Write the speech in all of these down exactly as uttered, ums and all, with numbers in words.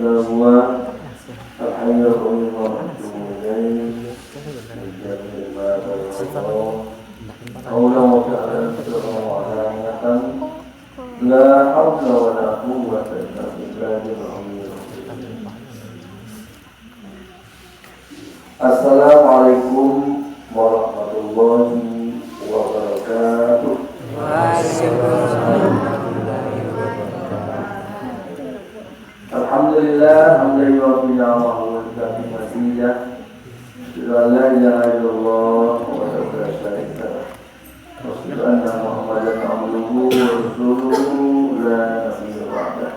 هو الحي القيوم وأتوب إليه من جميع ما تولوا. قولا وفعلا سرا وعلانية. لا حول ولا قوة إلا بالله العلي العظيم. Assalamualaikum warahmatullahi wabarakatuh. Alhamdulillah, hamdan yuwafi ni'amahu wa yukafi mazidah. Asyhadu an la ilaha illallah wahdahu la syarika lah. Wa asyhadu anna Muhammadan abduhu wa rasuluhu la nabiyya ba'dah.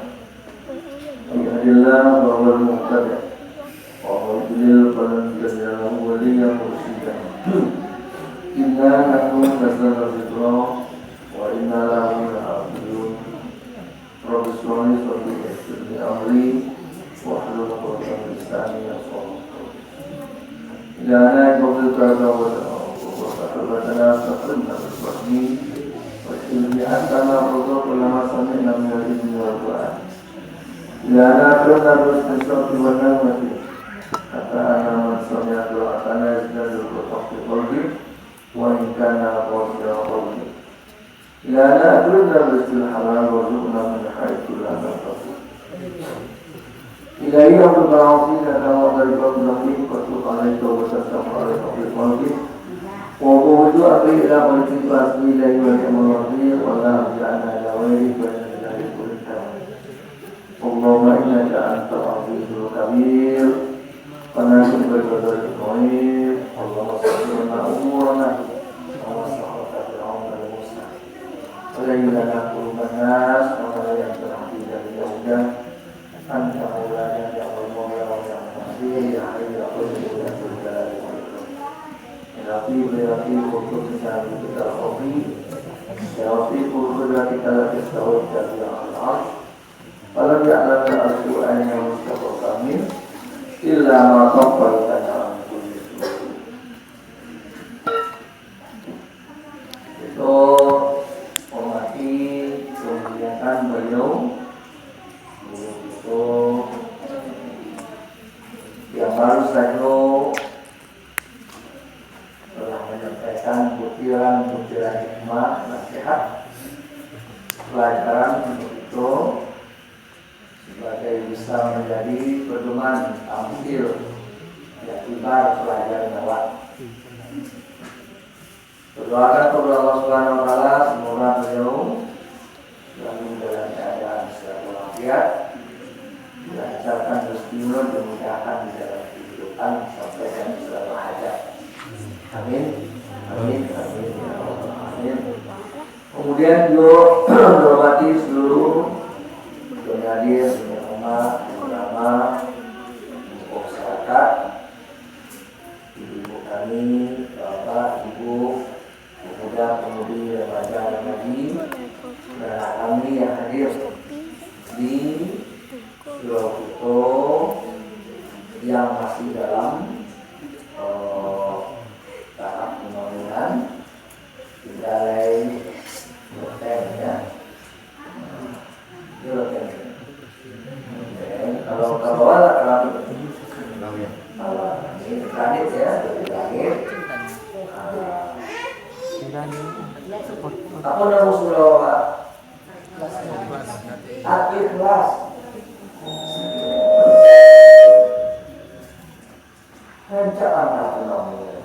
May yahdihillahu fahuwal muhtadi, wa may yudlil falan tajida lahu waliyyan mursyida. Inna nahnu nazzalna dzikra wa inna lahu lahafizun. Rabbi shrah li sadri wa yassir li amri wahlul 'uqdatam min lisani yafqahu qauli. Ilahana, ighfir lana wa li walidayna wa li sa'iril muslimin. Wa aghfir li anta ma sami'na minal ilmi wal Qur'an. Ilahana, akrimna bil istinsyaqi wan nadmati, hatta ana man sami'a qira'atana yazdadu farahan fi qalbi, wa in kana qasiyan qalbi. Ilahana, akrimna bi rizqil halal warzuqna min haitsu la nahtasib. Ilahi, ampun bala wasi, kata wa dari bab nabi, wa tub alaina taubatan nasuha, wa tawfiq qalbi. Wa bu'du abdi ila qalbi, wa asli ilahi wa ni'mal wakil, wa la malja'a illa ilaihi, wa inna ilaihi raji'un. Allahumma innaka antal azizul kabir. Wa nahnu bi qadarik mu'in. Allahumma sakhkhir lana umurana kama sakhkharta li Fir'auna wa Musa. Wa layyin lana quluban nas, kama layyanta Abdika Dawuda. Anta maulana ni'mal maula wa ni'man nasir, ya hayyu ya qayyum, ya dzal jalali wal ikram. Ya Rabbi, ya Rabbi, khudh bi nafsika al-Qawi. Ya Rabbi, khudh bi nafsika al-Qawi, ya Rabbi, ya Rabbi. Falam ya'lam al-Qur'an yang mustaqbal kamin illa ma tabbal tanam kulli sunnah. Kita hormati, memuliakan beliau, guru kita yang baru saja telah menyampaikan butiran-butiran hikmah, nasihat, pelajaran untuk kita sebagai bisa menjadi pedoman, tamsil, ya, ibarat pelajaran awak. Berdoakan kepada Allah Subhanahu wa Taala, semoga beliau selalu dalam keadaan sehat walafiat, dilancarkan rezekinya, dimudahkan di dalam kehidupan sampai dan segala hajat. Amin. Amin. Amin. Ya Allah. Amin. Kemudian juga dihormati seluruh yang hadir, ulama, ulama, tokoh masyarakat, ibu-ibu kami, bapak, ibu, pemuda-pemudi, remaja-remadi, dan kami yang hadir di Surau Kuto yang masih dalam, eh, tahap pembangunan. Tinggal lai loteng, ya. Ini loteng. Loteng. Kalau ka bawah lah, kalau langit. Kalau langit, langit, ya, dari langit. Ah. Apa nama surau, Pak? Al-Ikhlas. Rancak anak tu namonyo.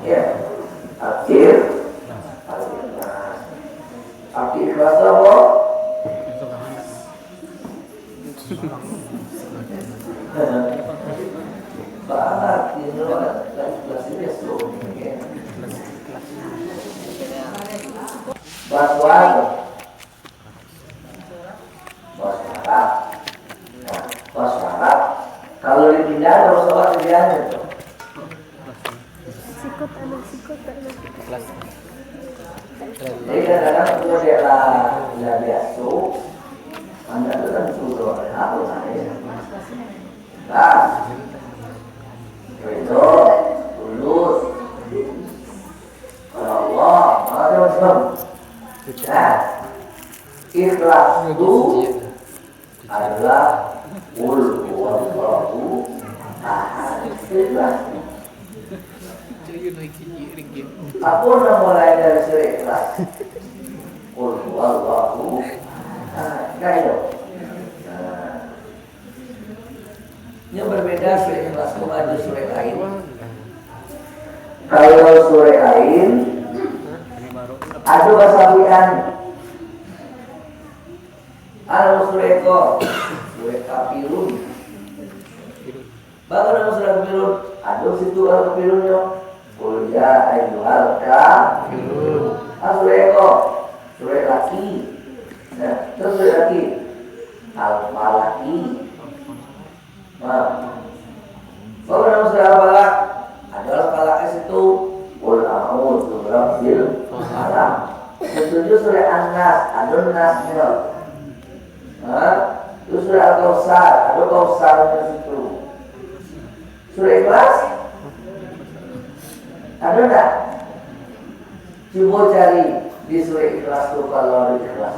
Ya. Akhir. Akhir. Akhir kelas apa? Banget, you know, like, like, biasanya so, ya. Bahasa Arab. Bahasa Arab. Nah, bahasa Arab. Kalau dipindah, bahasa Arab pilihannya tu. Sikut, anak sikut, anak sikut. Jadi kadang-kadang aku dia lah, lah biasa. Anak tu kan suruh apa lah, ya. Nah, itu lulus. Kalau Allah, ada macam. Nah, ikhlas tu adalah Qul huwallahu ahad. Ikhlas. Apo namo lain dari surah Ikhlas? Qul huwallahu ahad. Nah, itu. Nah. Yang berbeda surah Ikhlas tu ada surah lain. Kalau surah lain, ada basabuikan. Anu surah ko, surah Kafirun. Baru anu surah Kafirun, ado situ Al-Kafirun yo. Qul ya ayyuhal kafirun. Ah, surah ko, surah laki. Nah, terus surah laki. Al-Falaki. Nah. Baru anu surah Al-Falak. Ado Al-Falak di situ. Qul a'udzu birabbil falaq. Ketujuh surah An-Nas, ado Nasnyo. Ha? Terus surah Al-Kausar, ado Kausar di situ. Surah Ikhlas? Ado ndak? Cubo cari di surah Ikhlas tu kalau ado Ikhlas.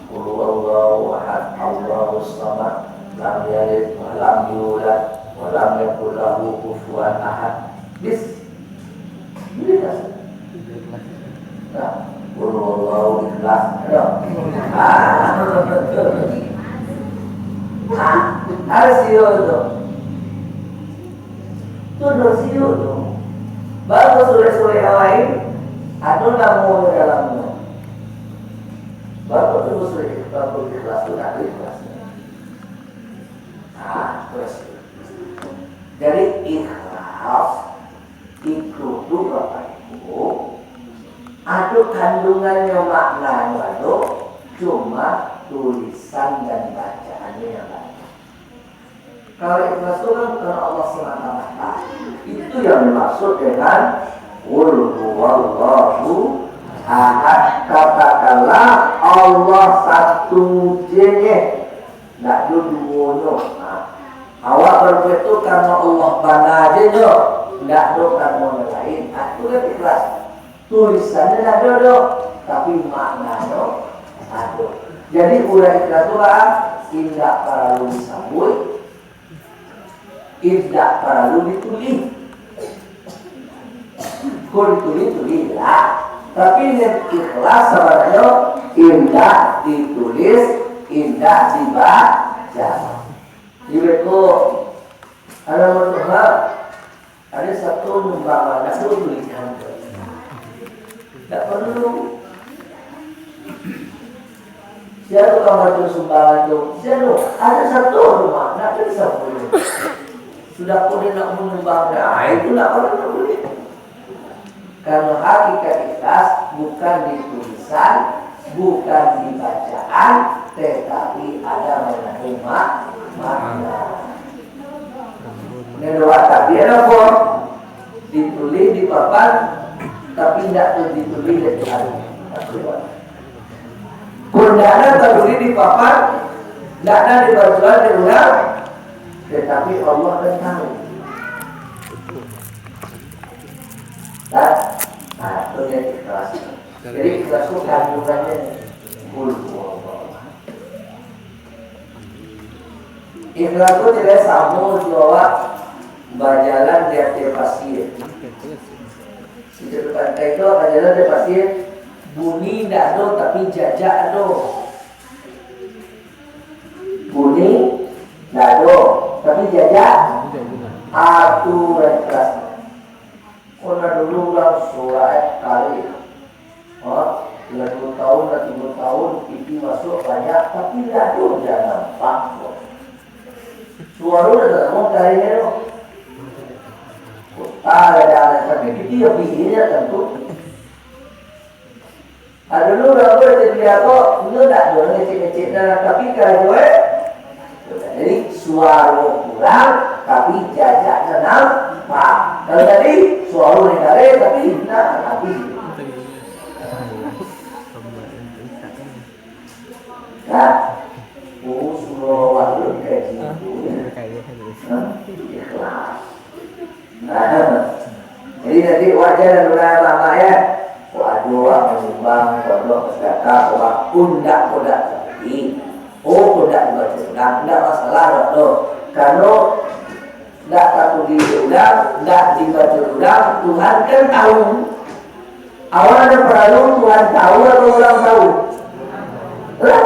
Qul huwallahu ahad, Allahus samad, lam yalid wa lam yulad, wa lam yakul lahu kufuwan ahad. Bis. Ini kan? Nah, Qul huwallahu ikhlas. Ayo. Ah. Ah, harus iyo tu. Tu doh siyo tu. Baru surah-surah yang lain, ado namonyo dalamnyo. Baru tu surah Ikhlas, surah Ikhlas tu ado ikhlas. Ah, terus. Jadi ikhlas itu tu Bapak Ibu, ado kandungannyo, maknanyo ado, cuma tulisan dan bacaannyo yang lain. Kalau ikhlas tu kan bukan Allah semata-mata. Itu yang dimaksud dengan Qul huwallahu ahad. Katakanlah Allah satu je, ndak ado duonyo. Nah, awak babuek tu karano Allah bana je nyo, ndak ado karano nan lain. Ah, tu kan ikhlas. Tulisannyo ndak ado doh, tapi maknanyo ado. Jadi urang ikhlas tu lah indak paralu disabuik, indak paralu ditulih. Kok ditulih-tulih lah. Tapi niat ikhlas sabananyo indak ditulis, indak dibaca. Di beko alamat Tuhan. Ado satu nyumbang anak tu tulisan tu. Ndak paralu. Sia tu ka mambaco sumbangan tu? Sia tu? Ado satu rumah, ndak ado sabuik. Sudah ko dia nak manyumbang, nah, itu ndak paralu nak buliah. Karano hakikat ikhlas bukan di tulisan, bukan di bacaan, tetapi ada mengandung mak-, makna. Nyo doa takbir apo? Ditulih di papan, tapi indak tu ditulih dari Tuhan. Pun indak ado tatulih di papan, indak ado dibaco dek urang, tetapi Allah kan tahu. Kan? Nah, itu yang ikhlas. Jadi ikhlas tu kandungannyo. Qul huwallahu ahad. Ikhlas tu tidak samo jo awak bajalan di ateh pasia. Di tepi pantai tu bajalan di ateh pasia, bunyi indak ado, tapi jajak ado. Bunyi indak ado, tapi jajak ado. Aturan ikhlas. Kok nan dulu urang sorai kali. Ha? Lah duo taun, lah tigo taun, piti masuak banyak, tapi indak ado jan nampak. Suaro dah tanam kali ni tu. Kota lah dah ada, tapi piti yo piti yo tantu. Ado dulu urang tu, ati dia ko, inyo ndak ado ngecek-ngecek nah, tapi karajo, eh. Jadi, suaro kurang, tapi jajaknyo nampak. Kalau tadi, suaro nyo kare, tapi nah, habis. Nah, oh, suaro awak tu kayak gitu, ya. Hah? Ikhlas. Nah, jadi nanti wajar dan urang lama ya. Kok ado awak manyumbang, kok ado Sadakah, kodak, undak, kodak, tapi, oh, kodak dibaco urang, ndak masalah doh tu. Kalau ndak tatulih dek urang, ndak dibaco urang, Tuhan kan tahu. Awak nan paralu Tuhan tahu atau urang tahu? Lah,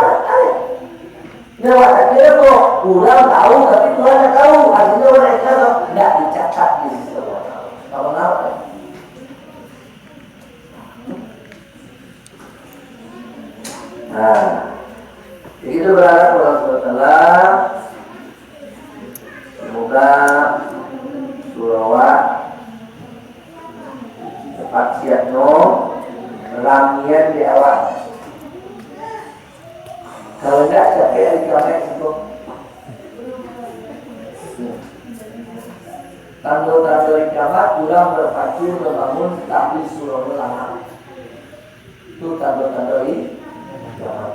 nyo awak tak kira kok, urang tahu, tapi Tuhan ndak tahu. Artinyo, urang ikhlas, ndak dicatat di sisi Allah. Apa ngapa? Nah, jadi itu, berharap Allah subhanahu wa taala, semoga surau awak cepat siapnyo, ramian di awak. Kalau ndak, capek hari kiamat itu. Tando-tando hari kiamat, urang bapacu babangun, tapi surau nyo lamo. Tu tando-tando hari kiamat.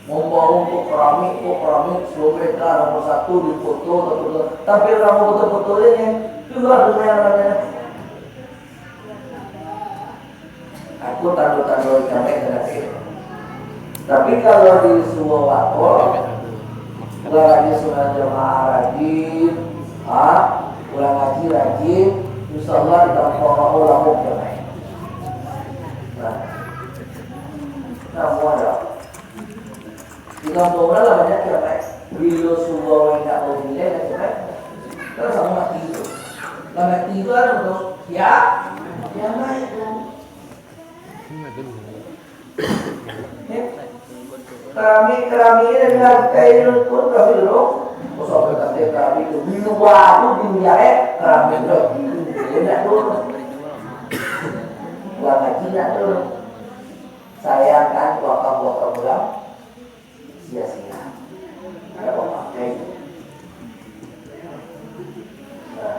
Mambawa kok keramik, kok keramik, surau mereka nomor satu di foto, foto, tapi urang foto-foto ini, tu lah dunia namanya. Aku tando-tando ikan baik tadi. Tapi kalau di Suwawako, urang rajin sunat jamaah rajin, ha, urang ngaji rajin, insya Allah di kampuang awak ulama ikan baik. Nah, namun ada. Di kampuang urang lah banyak kiamat. Bilo surau indak baunilai, lah kiamat. Kan samo mati tu. Lah mati tu anu tu. Ya, kiamat tu. Ya. Karami-karami ni dari lantai tu pun kami dulu. Kosong lantai karami tu. Di lua tu, di lua, eh, karami tu. Di lua tu. Buat ngaji nak tu. Sayang kan, wakaf-wakaf urang. Sia-sia. Kada bapakai. Nah,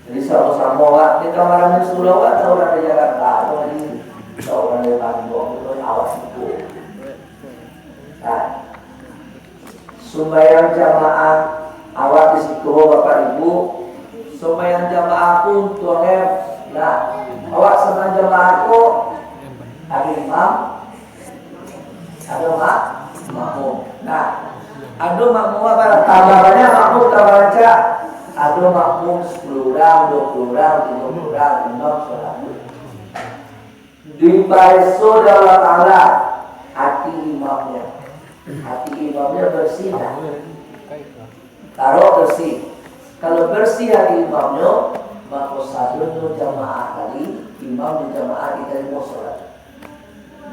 jadi samo-samo lah. Di kamar surau kan, urang dari Jakarta, atau dari, atau urang dari Bandung, atau awak situ. Nah, sumbayang jamaah awak di siko, Bapak Ibu, sumbayang jamaah tu untuangnyo, nah, awak sumbayang jamaah tu ado imam, ado mak-, makmum. Nah, ado makmum apo? Tambah banyak makmum, tambah rancak. Ado makmum sapuluah urang, duo puluah urang, limo puluah urang, imam saratus. Dipareso dek Allah Taala ati imamnyo. Ati imamnyo bersih ndak? Tarok bersih. Kalau bersih ati imamnyo, mako sadonyo jamaah tadi, imam jo jamaah ditarimo salat.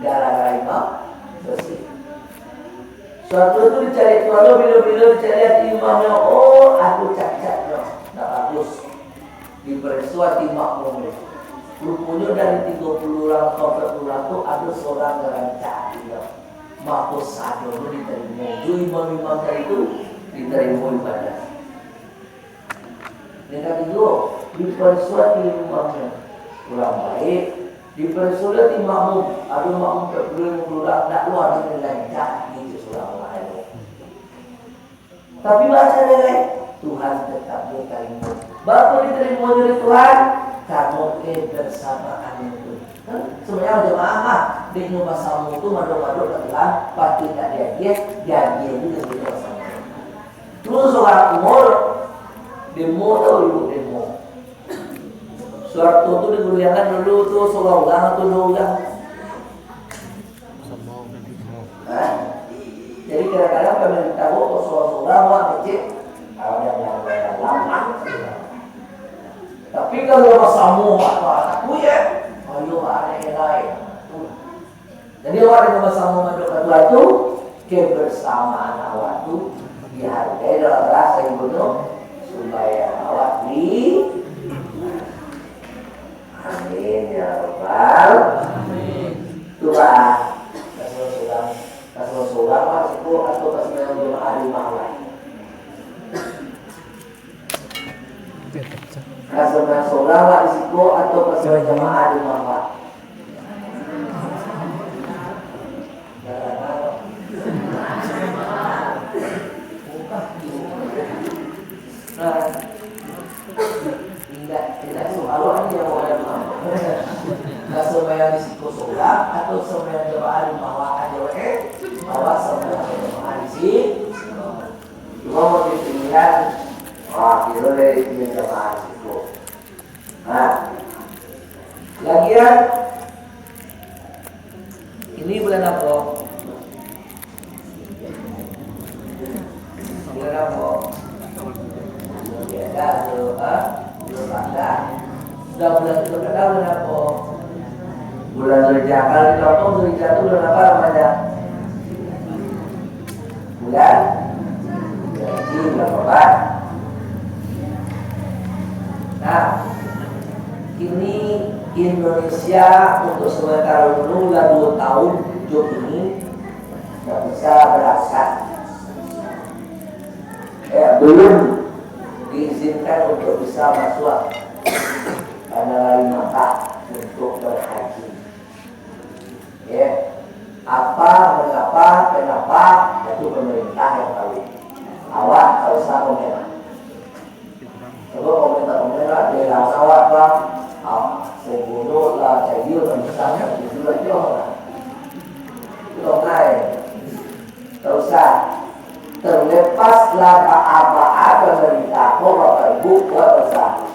Gara-gara imam bersih. Suatu tu dicari Tuhan lo, bilo-bilo dicari ati imamnyo, oh, ado cacatnyo, ndak bagus. Dipareso ati makmum tu. Ruponyo dari tigo puluah urang atau ampek puluah urang tu, ado surang nan rancak atinyo. Mako sadonyo ditarimo. Jo imam-imam tadi tu ditarimo ibadah. Nan katigo, dipareso ati imamnyo urang baik, dipareso ati makmum, ado makmum ampek puluah, limo puluah urang, ndak lo ati nan rancak, itu surang lain. Tapi baa caro lai, Tuhan tetap ditarimo. Baa ditarimo dek Tuhan? Karano kebersamaan itu. Kan, sumbayang jamaah mah, dek nyo basamo tu mandok-mandok ka Tuhan, pasti ndak diagiah, diagiah juo dek nyo basamo. Terus surang umur, demo tau ibu demo. Suharto tu di Guliangan dulu tu surang urang atau duo urang? Hah? Jadi kadang-kadang pemerintah ko surang-surang, wah, kecil. Kalau yang, yang, yang lama. Tapi kalau basamo, wah, wah, aku ya, ayo, wah, ada yang lain. Jadi awak dengan basamo mandok ka Tuhan tu, kebersamaan awak tu dihargai dalam rasa ibu tu, sumbayang awak di Amin ya rabbal. Amin. Tu, Pak. Ka surang-surang, ka surang-surang, Pak, siko, atau ka sumbayang jamaah di rumah, Pak? Ka surang-surang, Pak, di siko, atau ka sumbayang jamaah di rumah, Pak? Nah, indak, indak sumbayang di rumah. Ka sumbayang di siko. Surang atau sumbayang jamaah di rumah awak aja, eh? Awak sumbayang jamaah di siko. Cuma mau dipilihan, wah, kiro dari pilihan jamaah di siko. Nah, lagian, ini bulan apo? Bulan apo? Ya, dah, tu, ha? Bulan Ramadan. Sudah bulan tu, dah bulan apo? Bulan Zulhijjah. Kalau di kampung, Zulhijjah tu bulan apo namanya? Bulan? Jadi, bulan Ramadan. Nah, ini Indonesia untuk sementara dulu lah dua tahun tujuh ini nggak bisa berangkat. Eh, belum diizinkan untuk bisa masuk ke Negeri Makkah untuk berhaji. Ya. Apa, mengapa, kenapa, itu pemerintah yang tahu. Awak tak usah komen. Coba komen tak komen lah, dia lah awak, bang. Ah, saya bunuh lah, saya lah, misalnya, itu lah, itu lah. Itu lah, tak usah. Terlepas lah, apa-apa, pemerintah, kok Bapak Ibu buat usaha.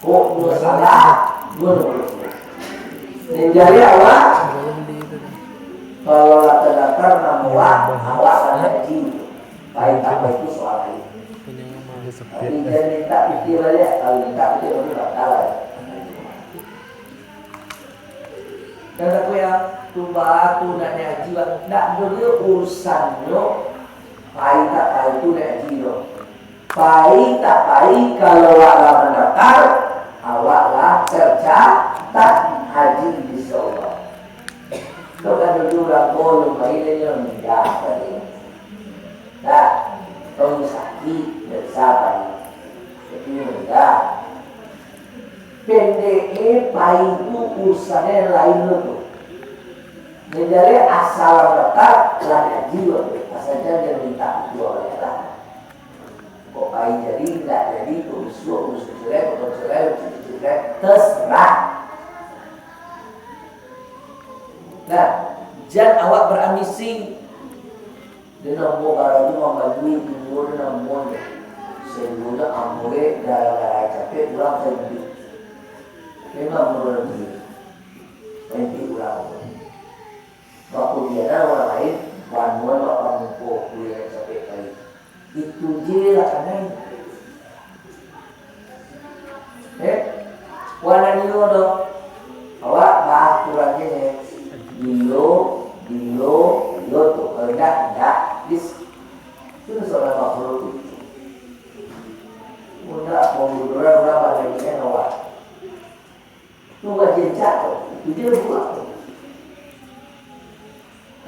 Kok nyo salah, nyo nyo. Nan jadi awak, kalau lah tadaftar namo awak, awak lah jadi. Baik, apa itu soal lain. Tapi jan minta pitih baliak, kalau minta pitih, baru batal lah. Dan aku yang tuba tu nak nyo haji, bang. Ndak dulu urusannyo, pai tak pai tu nak haji tu. Pai tak pai, kalau awak lah mandaftar, awak lah tercatat haji, insya Allah. Kok kan dulu urang ko, nyo pai, nyo mindah tadi. Dah, tong sakik, biasa pai. Jadi mindah. Pendek e, pai tu urusannyo lain lo tu. Nan jaleh asal mandaftar, lah haji lo tu. Asal jan, jan minta pitih baliak lah. Kok pai jadi, indak jadi, kok bisuak, kok bisuak cerai, kok cerai, kok cerai, terserah. Nah, jan awak berambisi. Dia nampak barang tu mambali, tinggi dia nampak. Sehingga ambo e darah-darah capek, urang sendiri. Memang urang sendiri. Sendiri urang. Bakuliah urang lain, banuan bak pamuko, kuliah capek kali. Itu je lah kanai. Eh, wanan iyo doh. Awak bah kurang je. Iyo, iyo, iyo tu. Kalau indak, indak. Dis. Itu seorang makhluk itu. Indak pembunuhan orang pada ini awak. Tu wajib cak tu. Itu je buat tu.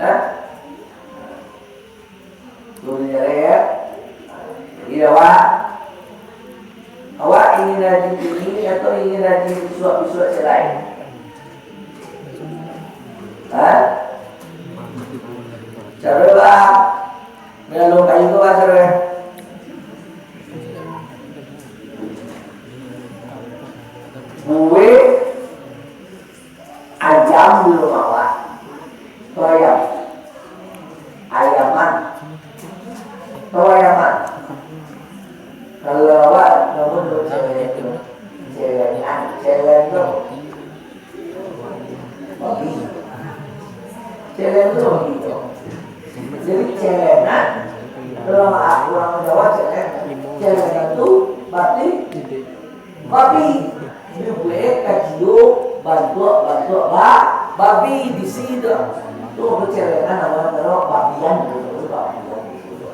Hah? Boleh jalan ya? Jadi awak, awak ingin haji ini atau ingin haji bisuak-bisuak se lain? Hah? Caro lah. Mengandung kayu tu lah caro ya. Buih ayam di rumah awak. Tu ayam. Ayaman. Tu ayaman. Kalau awak, namun tu cewek tu. Cewek, ah, cewek tu. Babi. Cewek tu babi tu. Jadi, cewek, nah. Kalau urang Jawa, cewek. Cewek tu, berarti babi. Dibuek kaciyo bantuak-bantuak ba-, babi di situ. Tu apa cewek, nah, nama, nama babian gitu, babian gitu.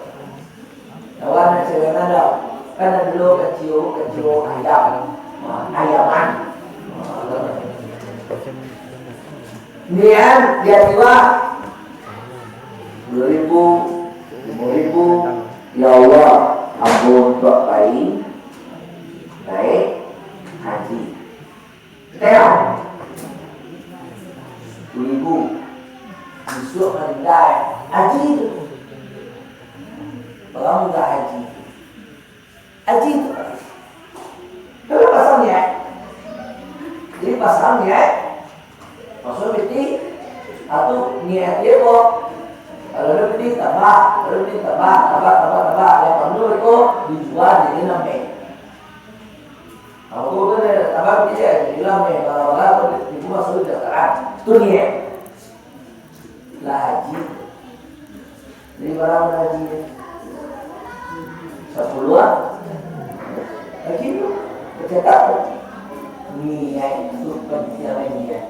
Kawan, cewek, nah, dah. Kan ada dulu kaciyo, kaciyo ayam. Nah, ayaman. Nian dia tiba. Dua ribu, lima ribu. Ya Allah, ambo untuak pai naik haji. Tengok. Dua ribu. Bisuak hari lai. Haji tu. Orang muda haji. Haji tu. Kalau pasang niat. Jadi pasang niat. Maksud piti, atau niat dia ko. Kalau ada piti tambah, kalau ada piti tambah, tambah, tambah, tambah. Yang perlu itu dijual jadi enam M. Kalau tu kan tambah piti dia jadi enam M. Bala-bala tu di rumah sudah terang. Tu niat. Lah haji. Jadi barang haji. Sepuluh ah. Haji tu. Tercetak tu. Niat tu penting niat.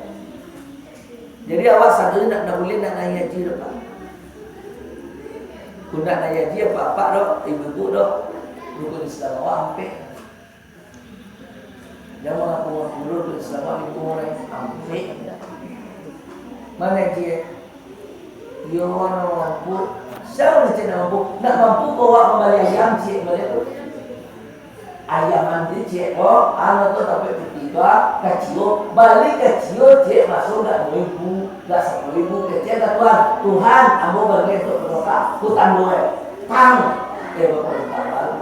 Jadi awak sadonyo nak, nak buliah nak naiak haji doh, Pak. Kok nak naiak haji, apak-apak doh, ibu-ibu doh, rukun Islam awak ampek. Jan mangaku-ngaku rukun Islam awak limo urang, ampek. Mano haji, eh? Iyo, nak mampu. Sia nan cek nak mampu? Nak mampu kok awak mambali ayam, cek, baliak tu. Ayam mandi ciek ko, anu tu tapi piti tu, ah, kaciyo, bali kaciyo ciek, masuk dak duo ribu, dak sapuluah ribu, kecek dak Tuhan, Tuhan, ambo bagi untuk berdoa, hutan dua, tang, eh, bapak utang baru.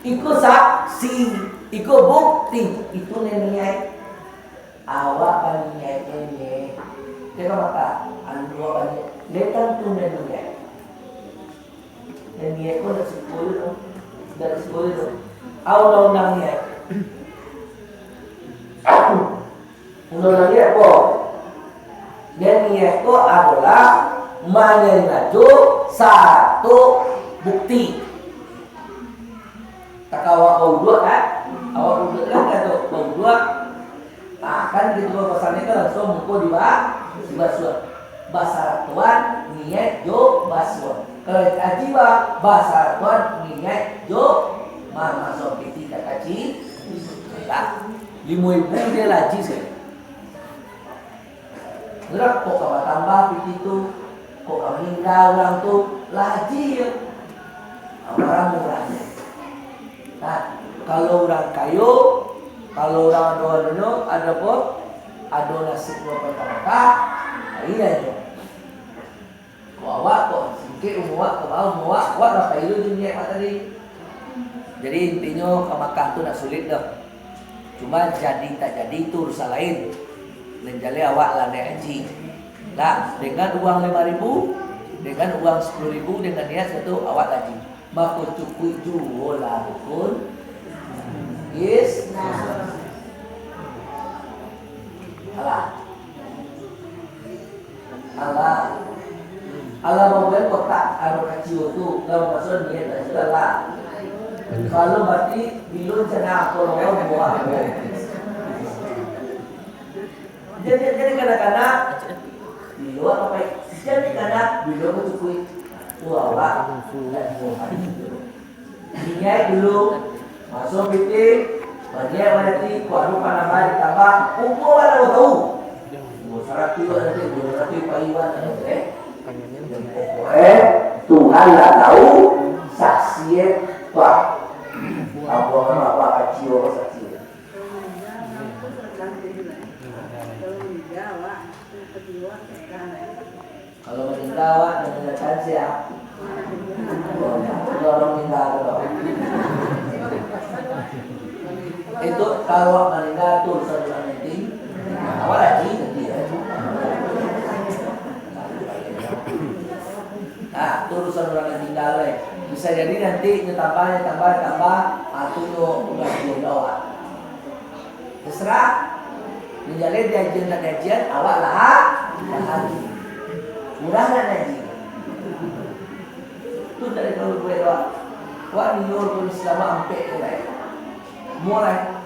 Iko saksi, iko bukti, itu niat. Awak baniat niat, dia kan maka, anu awak baniat, dia kan tu niat. Niat ko dak siko tu, dak siko tu. Undang-undang niat. Undang-undang niat ko. Niat ko adolah manyangajo satu bukti. Takah awak bauduak kan? Awak bauduak kan, kan tu bauduak. Ah, kan gitu, kalau pasannya kan langsung muko di ba-, di basuan. Basaratuan niat jo basuan. Kalau haji ba-, basaratuan niat jo ma-, mamaso piti ka kaci. Lah, limo ribu dia lah haji sekali. Lah, kok ka batambah piti tu, kok ka maningga urang tu, lah haji yo. Barang murah. Nah, kalau urang kayo, kalau urang ado-adonyo, ado apo? Ado nasib dua patah mata, iyo nyo. Kok awak, kok singkek umua awak, kok baa umua awak, awak lah pailu jo niat awak tadi. Jadi intinyo ka Makkah tu ndak sulik doh. Cuma jadi tak jadi tu urusan lain. Nan jaleh awak lah naiak haji. Lah, dengan uang limo ribu, dengan uang sapuluah ribu, dengan niat satu, awak haji. Mako cukuik juo lah rukun Islam. Alah. Alah. Alah, mambuek kotak anu kaciyo tu, lah mukasuik niat dah sudah lah. Kalau mati, bilo cana kolongan buah. Jadi, jadi kanak-kanak, bilo apa, Pak? Jadi kanak, bilo bacukuik. Wah, wah. Niat dulu. Masuk piti, baniat mananti, kuadu panambah ditambah, umua lah tahu. Umua saratuih nanti, umua saratuih paiwan, eh. Eh, Tuhan lah tahu, saksi, eh, Pak. Apa, apa, apa, kacil, apa, saksi. Kalau maningga awak, jangan datang siap. Kalau orang maningga tu, itu kalau awak maningga tu urusan urang nanti. Awak lagi nanti ya. Nah, tu urusan urang nan tinggal, eh. Bisa jadi nanti nyo tambah, nyo tambah, nyo tambah, ah, tu nyo udah jodoh, ah. Terserah. Manjaleh diajian tak diajian, awak lah, lah haji. Murah nak haji. Tu dari kalau buat awak. Awak ni nyo pun selama ampek tu, eh. Murah.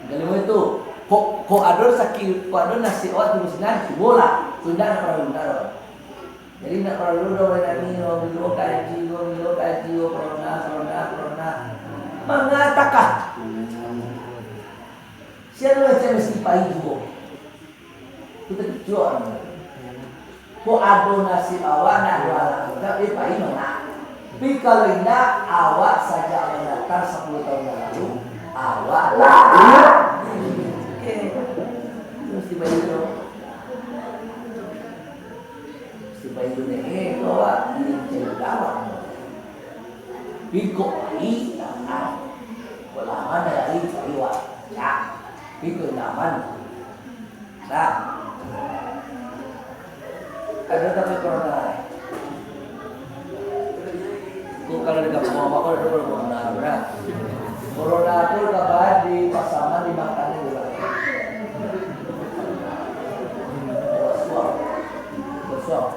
Kalau itu, kok, kok ado rezeki, kok ado nasib awak tu sinan, cubolah. Tu indak nak paralu, indak ado. Jadi, indak paralu doh, wai nani, oh, bilo kaji, oh, bilo kaji, oh, corona, corona, corona. Mangatakah? Sia nan macam mesti pai juo. Kita kecuali. Kok ado nasib awak nak dua anak, tapi pai mana? Tapi kalau indak, awak sajak awak daftar sapuluah tahun yang lalu, awak lah. Mesti pai juo. Supaya itu nih, eh, itu awak, ini cewek awak. Bingkok, ih, tangan. Kok Laman dari cari wak. Ya. Itu laman. Nah. Ada tapi corona. Tu kalau di kampung abah, kalau ada corona, nah. Corona tu kabar di Pasaman, di Makan juga. Kosong. Kosong.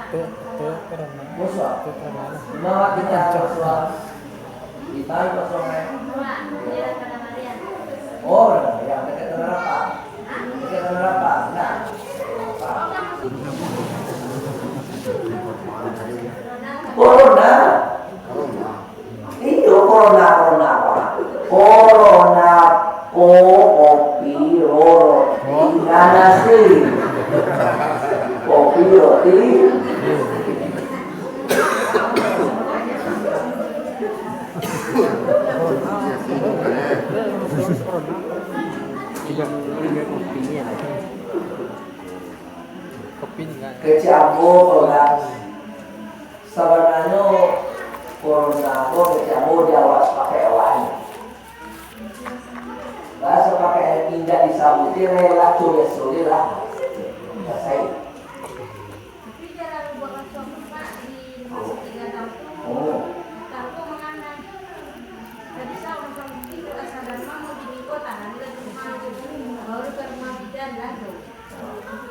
Tu, tu corona. Kosong. Tu corona. Lima waktu kita kosong. Lima kosong, eh. Oh, yang dekat Tanah Lapang. Dekat Tanah Lapang. Nah. Corona. Iyo, corona, corona apa? Corona, ko, kopi, roti, nanasi. Kopi, roti. Kecambo, orang. Sabananyo, corona ko kecambo di awak sapakaik awak ni. Bahaso pakai indak disabuik, rela tu biaso je lah. Rasai. Tapi jarang buat kosong, Pak, di rumah sakit gadang tu. Oh. Takut mangana. Jadi, saya orang itu asa dan mau di minggu tahan di rumah aja. Baru ke rumah bidan lah tu.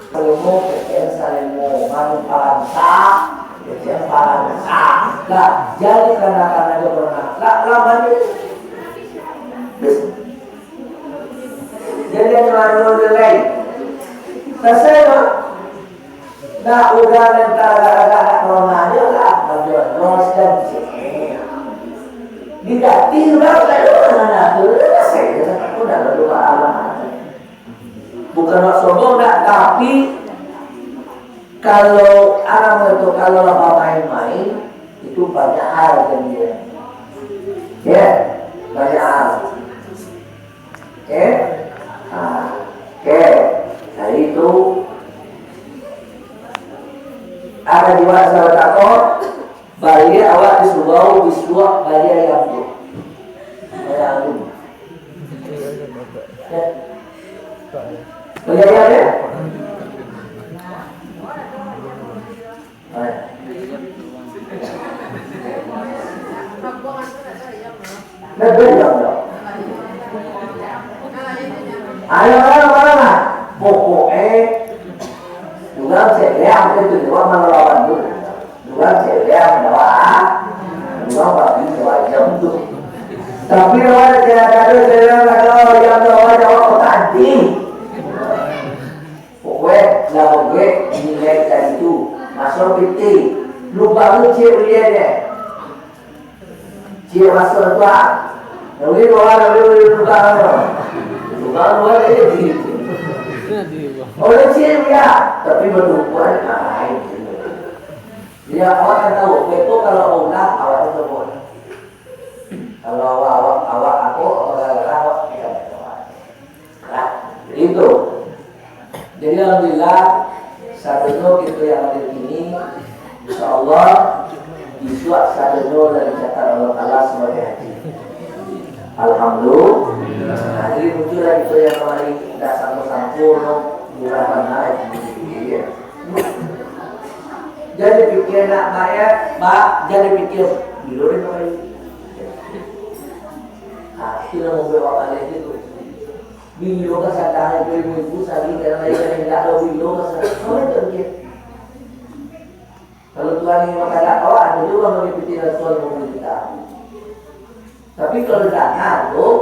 Salimo, P T M Salimo, manu paransa, P T M paransa. Lah, jadi kana-kana jo paransa. Lah, lah, mandi. Jadi, anu, anu, anu lain. Rasai, no? Nak udah mentah agak-agak nak corona aja lah. Baju ros dan cek. Diganti udah, udah, udah, mana tu? Rasai je, tak pun dah berdoa Allah. Bukan nak sombong dah, tapi kalau orang itu, kalau lah main-main, itu banyak hal kan dia. Ya, banyak hal. Oke? Nah, oke. Nah, itu ada juga salah satu. Baliak awak di surau, bisuak baliak ayam tu. Ayam tu. Ya. Baliak ayam, ya? Nah. Nah, baliak ayam tu. Ayo, ayo, ayo, ayo. Pokok, eh, urang cek liang tu, tu, urang mangalawan tu. Urang cek liang, bawa, urang babi, bawa ayam tu. Tapi, lawan cek liang, cek liang, ayam tu, bawa, bawa kotak anti. Pokoknya, lah, pokoknya, nilai tadi tu, masuk P T. Lu baru cek liang, eh. Ciek masuk tu, ah. Nabi bawa, Nabi boleh tukar tu. Tukar dua dia jadi. Oleh ciek dia, tapi bertumpuan lain. Jadi, awak kan tahu, betul kalau Allah, awak tu tahu. Kalau awak, awak, awak, aku, awak, awak, awak, kita berdoa. Nah, itu. Jadi, alhamdulillah, sadonyo kito yang hadir kini, insyaallah, bisuak sadonyo lah dicatat Allah Taala sabagai haji. Alhamdulillah. Nah, jadi muncullah kito yang kamari, indak sangko-sangko, no, murah bana, ya. Jadi pikir nak bayar, Pak, jadi pikir, bilo dia kamari. Ah, itu yang membuat awak balik itu. Bilo ka sadang ibu-ibu sari, kalau lain indak ado bilo ka sadang. Kalau itu dia. Kalau Tuhan ingin makadak, oh, ada juga mengikuti Rasul memberi kita. Tapi kalau tidak ngaruh,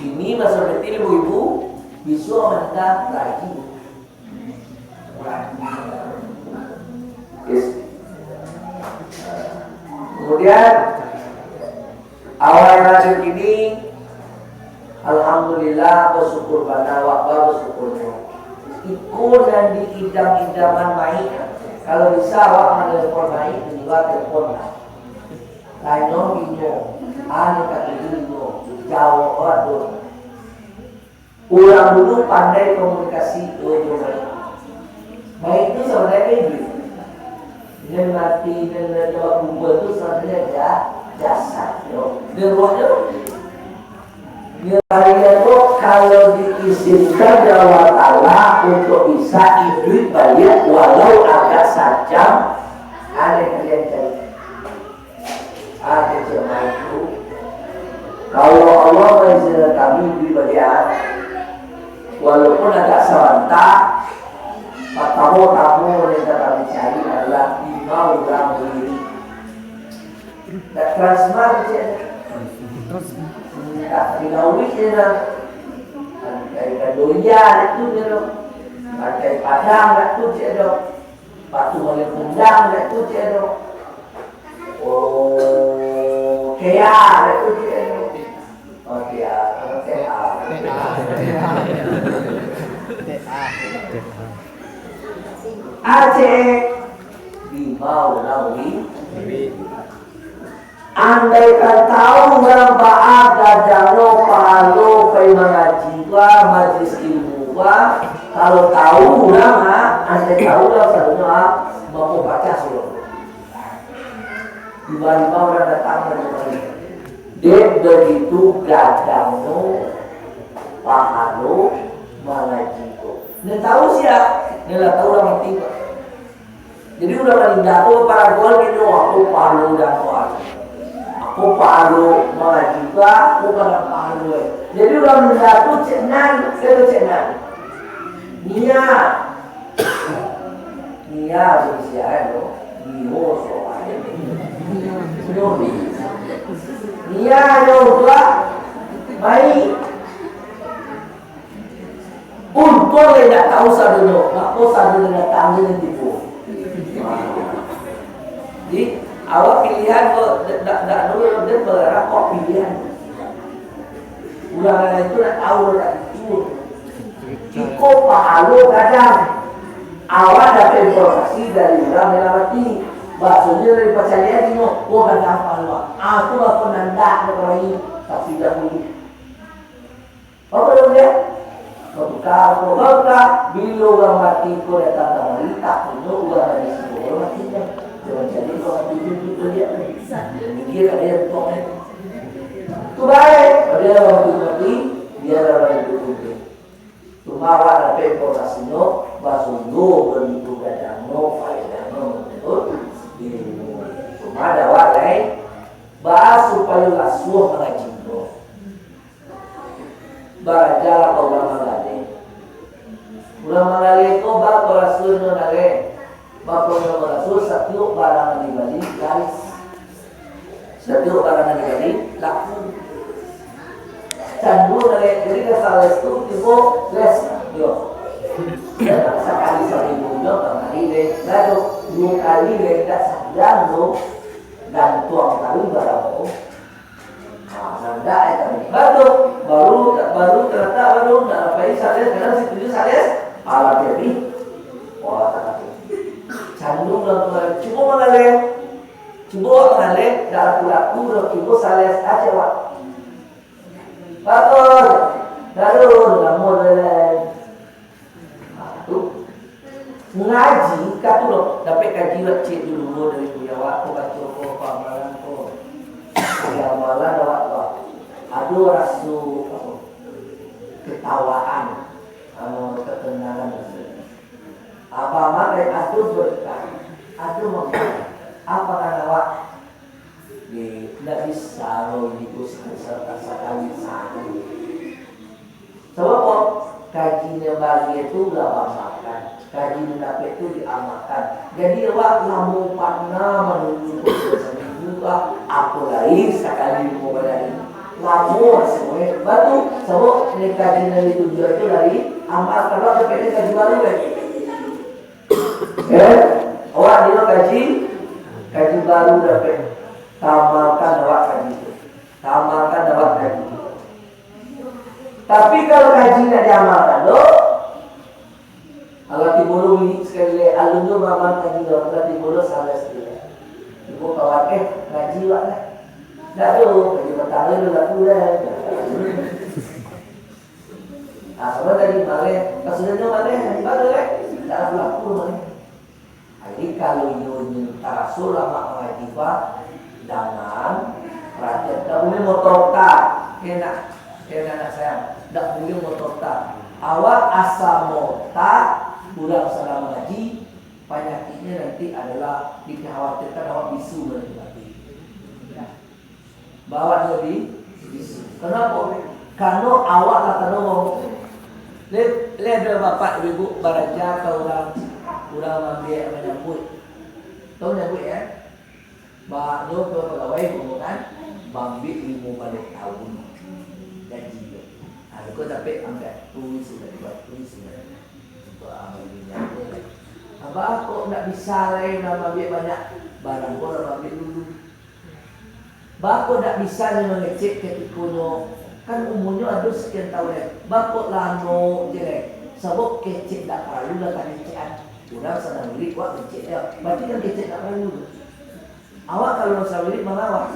ini masalah kecil ibu-ibu, bisuak mantap lagi. Yes. Kemudian, awak yang hadir kini, alhamdulillah, basyukur bana, awak basyukurnyo. Iko nan diidam-idaman mayik, kalau bisa awak manelpon mayik, tingga telpon lah. Tanyo inyo, anu katuju inyo, jawab awak tu. Urang dulu pandai komunikasi, oh, jo mayik. Mayik tu sabananyo iblis. Nan mati, nan, nan jawab kubur tu sabananyo jahat. Jasadnyo, di ruahnyo. Kalian tu kalau diizinkan dek Allah Ta'ala untuk bisa iduik baliak walau agak sajam, aneh kalian cari. Ah, kecil main tu. Kalau Allah mengizinkan kami iduik baliak, walaupun agak sabanta, partamo-tamo nan ka kami cari adalah limo urang diri. Nak transfer je. Tak dilawik je dah. Pantai Kandoya dah tu je dah. Pantai Padang dah tu je dah. Batu Balai Pundang dah tu je dah. Oh, Kea dah tu je dah. Oh, Kea. Oh, Kea. Aceh. Di bawah lawi. Andaikan tahu urang baa gadangnyo pahalo pai mangaji ko, majlis ilmu ko, kalau tahu urang, ha, andai tahu urang sadonyo, ha, mako pacah surau. Tiba-tiba urang datang dari mana? Dek, begitu gadangnyo pahalo mangaji ko. Nan tahu sia? Nan lah tahu urang mati ko. Jadi, urang maningga tu paraguan inyo, "Ako pahalo dan ko, ako pahalo mangaji ko, ako kada pahalo, eh." Jadi, urang maningga tu cek nan, sia tu cek nan. Nia. Nia tu sia, eh, tu. Nio so. Nia nyo tu, ah. Mai. Untuang lai indak tahu sadonyo, mako sadonyo datang jo nan tibo. Jadi, awak pilihan ko, dak, dak, dak, dak, dak, dak, awak pilihan. Urang lain tu nak tahu, dak tahu. Iko pahalo gadang. Awak dapek informasi dari urang nan lah mati. Bahasonyo dari pacalian inyo, oh, gadang pahalo. Ah, tu bapenandak nan lain, tapi dak buliah. Apa dia? Maka, maka, bila urang mati ko datang kamari, takunyo urang nan di siko ko mati kan. Jangan jadi urang mati tu, tu, tu, dia kan. Dia kada yang tok, eh. Tu baik. Dia urang mati, mati, dia urang hiduik, hiduik. Cuma awak dapek informasinyo, bahaso iyo, begitu gadangnyo, faedahnyo, menurut ilmu. Cuma ado awak lai, baa supayo lasuah mangaji ko. Barajalah ka urang manggaleh. Urang manggaleh ko baa ko rasonyo ngaleh. Baa ko rasonyo, satiok barang nan dibali, laris. Satiok barang nan dibali, laku. Candu ngaleh, jadi ka sales tu tibo les, yo. Sakali saribu nyo, kamari lai, lalu duo kali lai, indak sadang tu, gantuang tali barang tu. Ah, nandak, eh, tadi. Baru, baru, baru talatak, baru nak rapai sales, kadang situju sales, alah jadi. Wah, tak tahu. Candu lah tuan. Cubo mangaleh. Cubo mangaleh, dak laku-laku, dah cubo sales aja, Wak. Bagus. Baru, lamo dah. Nah, tu. Ngaji, ka tu lo, dapek kaji wak cek dulu dari buya wak, ko baco ko, pamalan ko. Di amalan awak tu, ado raso, apo, ketawaan, anu, ketenangan raso. Apa makai ado berkah, ado makai, apa kan awak, di, ndak bisa lo itu sakali, sakali, sakali. Sabab apo? Kaji nan bagi tu lah bamakan, kaji nan dapek tu diamalkan. Jadi awak lamo panah manunggu ko saminggu ka, apo lai sakali limo baleh ari. Lamo raso, eh. Batu, sabab ni kaji nan ditujuan tu dari amal, kalau dapek ni kaji baru, eh. Eh, awak ni kaji, kaji baru dapek. Tamalkan awak kaji tu. Tamalkan awak kaji tu. Tapi kalau kaji ndak diamalkan tu, alah tibo lo wirid sakali lai, alun jo maamal kaji tu, alah tibo lo salah sakali lai. Tibo kawan, eh, ngaji wak lah. Ndak tu, kaji patang tu laku dah. Ah, sama tadi maleh, kasudahnyo maleh, ngaji baru, eh. Ndak laku maleh. Jadi, kalau iyo nyo taraso lamak mangaji, Pak, dangan, Dak buliah mota-ota. Enak, enak nak sayang. Dak buliah mota-ota. Awak asa mota, urang sadang mangaji, panyakiknyo nanti adolah dikhawatirkan awak bisu nanti mati. Bawa dulu di bisu. Kenapa? Karena awak lah tahu. Le, le ada bapak ibu baraja ka urang, urang mambiak manyambuik. Tahu manyambuik, ya? Ba, nyo pagawai kan, mambiak limo baleh tahun gaji dia. Ah, ko sampai angkat, tulis sudah, buat tulis sudah. Untuk amal dunia ni. Abah kok ndak bisa lai nak mambiak banyak, barang ko lah mambiak dulu. Bako dak bisa nyo mangecek katikonyo, kan umurnyo ado sakian taun lai. Bako lamo je lai. Sabab kecek dak paralu lah kangecekan. Urang sadang wirid, awak ngecek yo. Berarti kan kecek dak paralu tu. Awak kalau sadang wirid mangawa.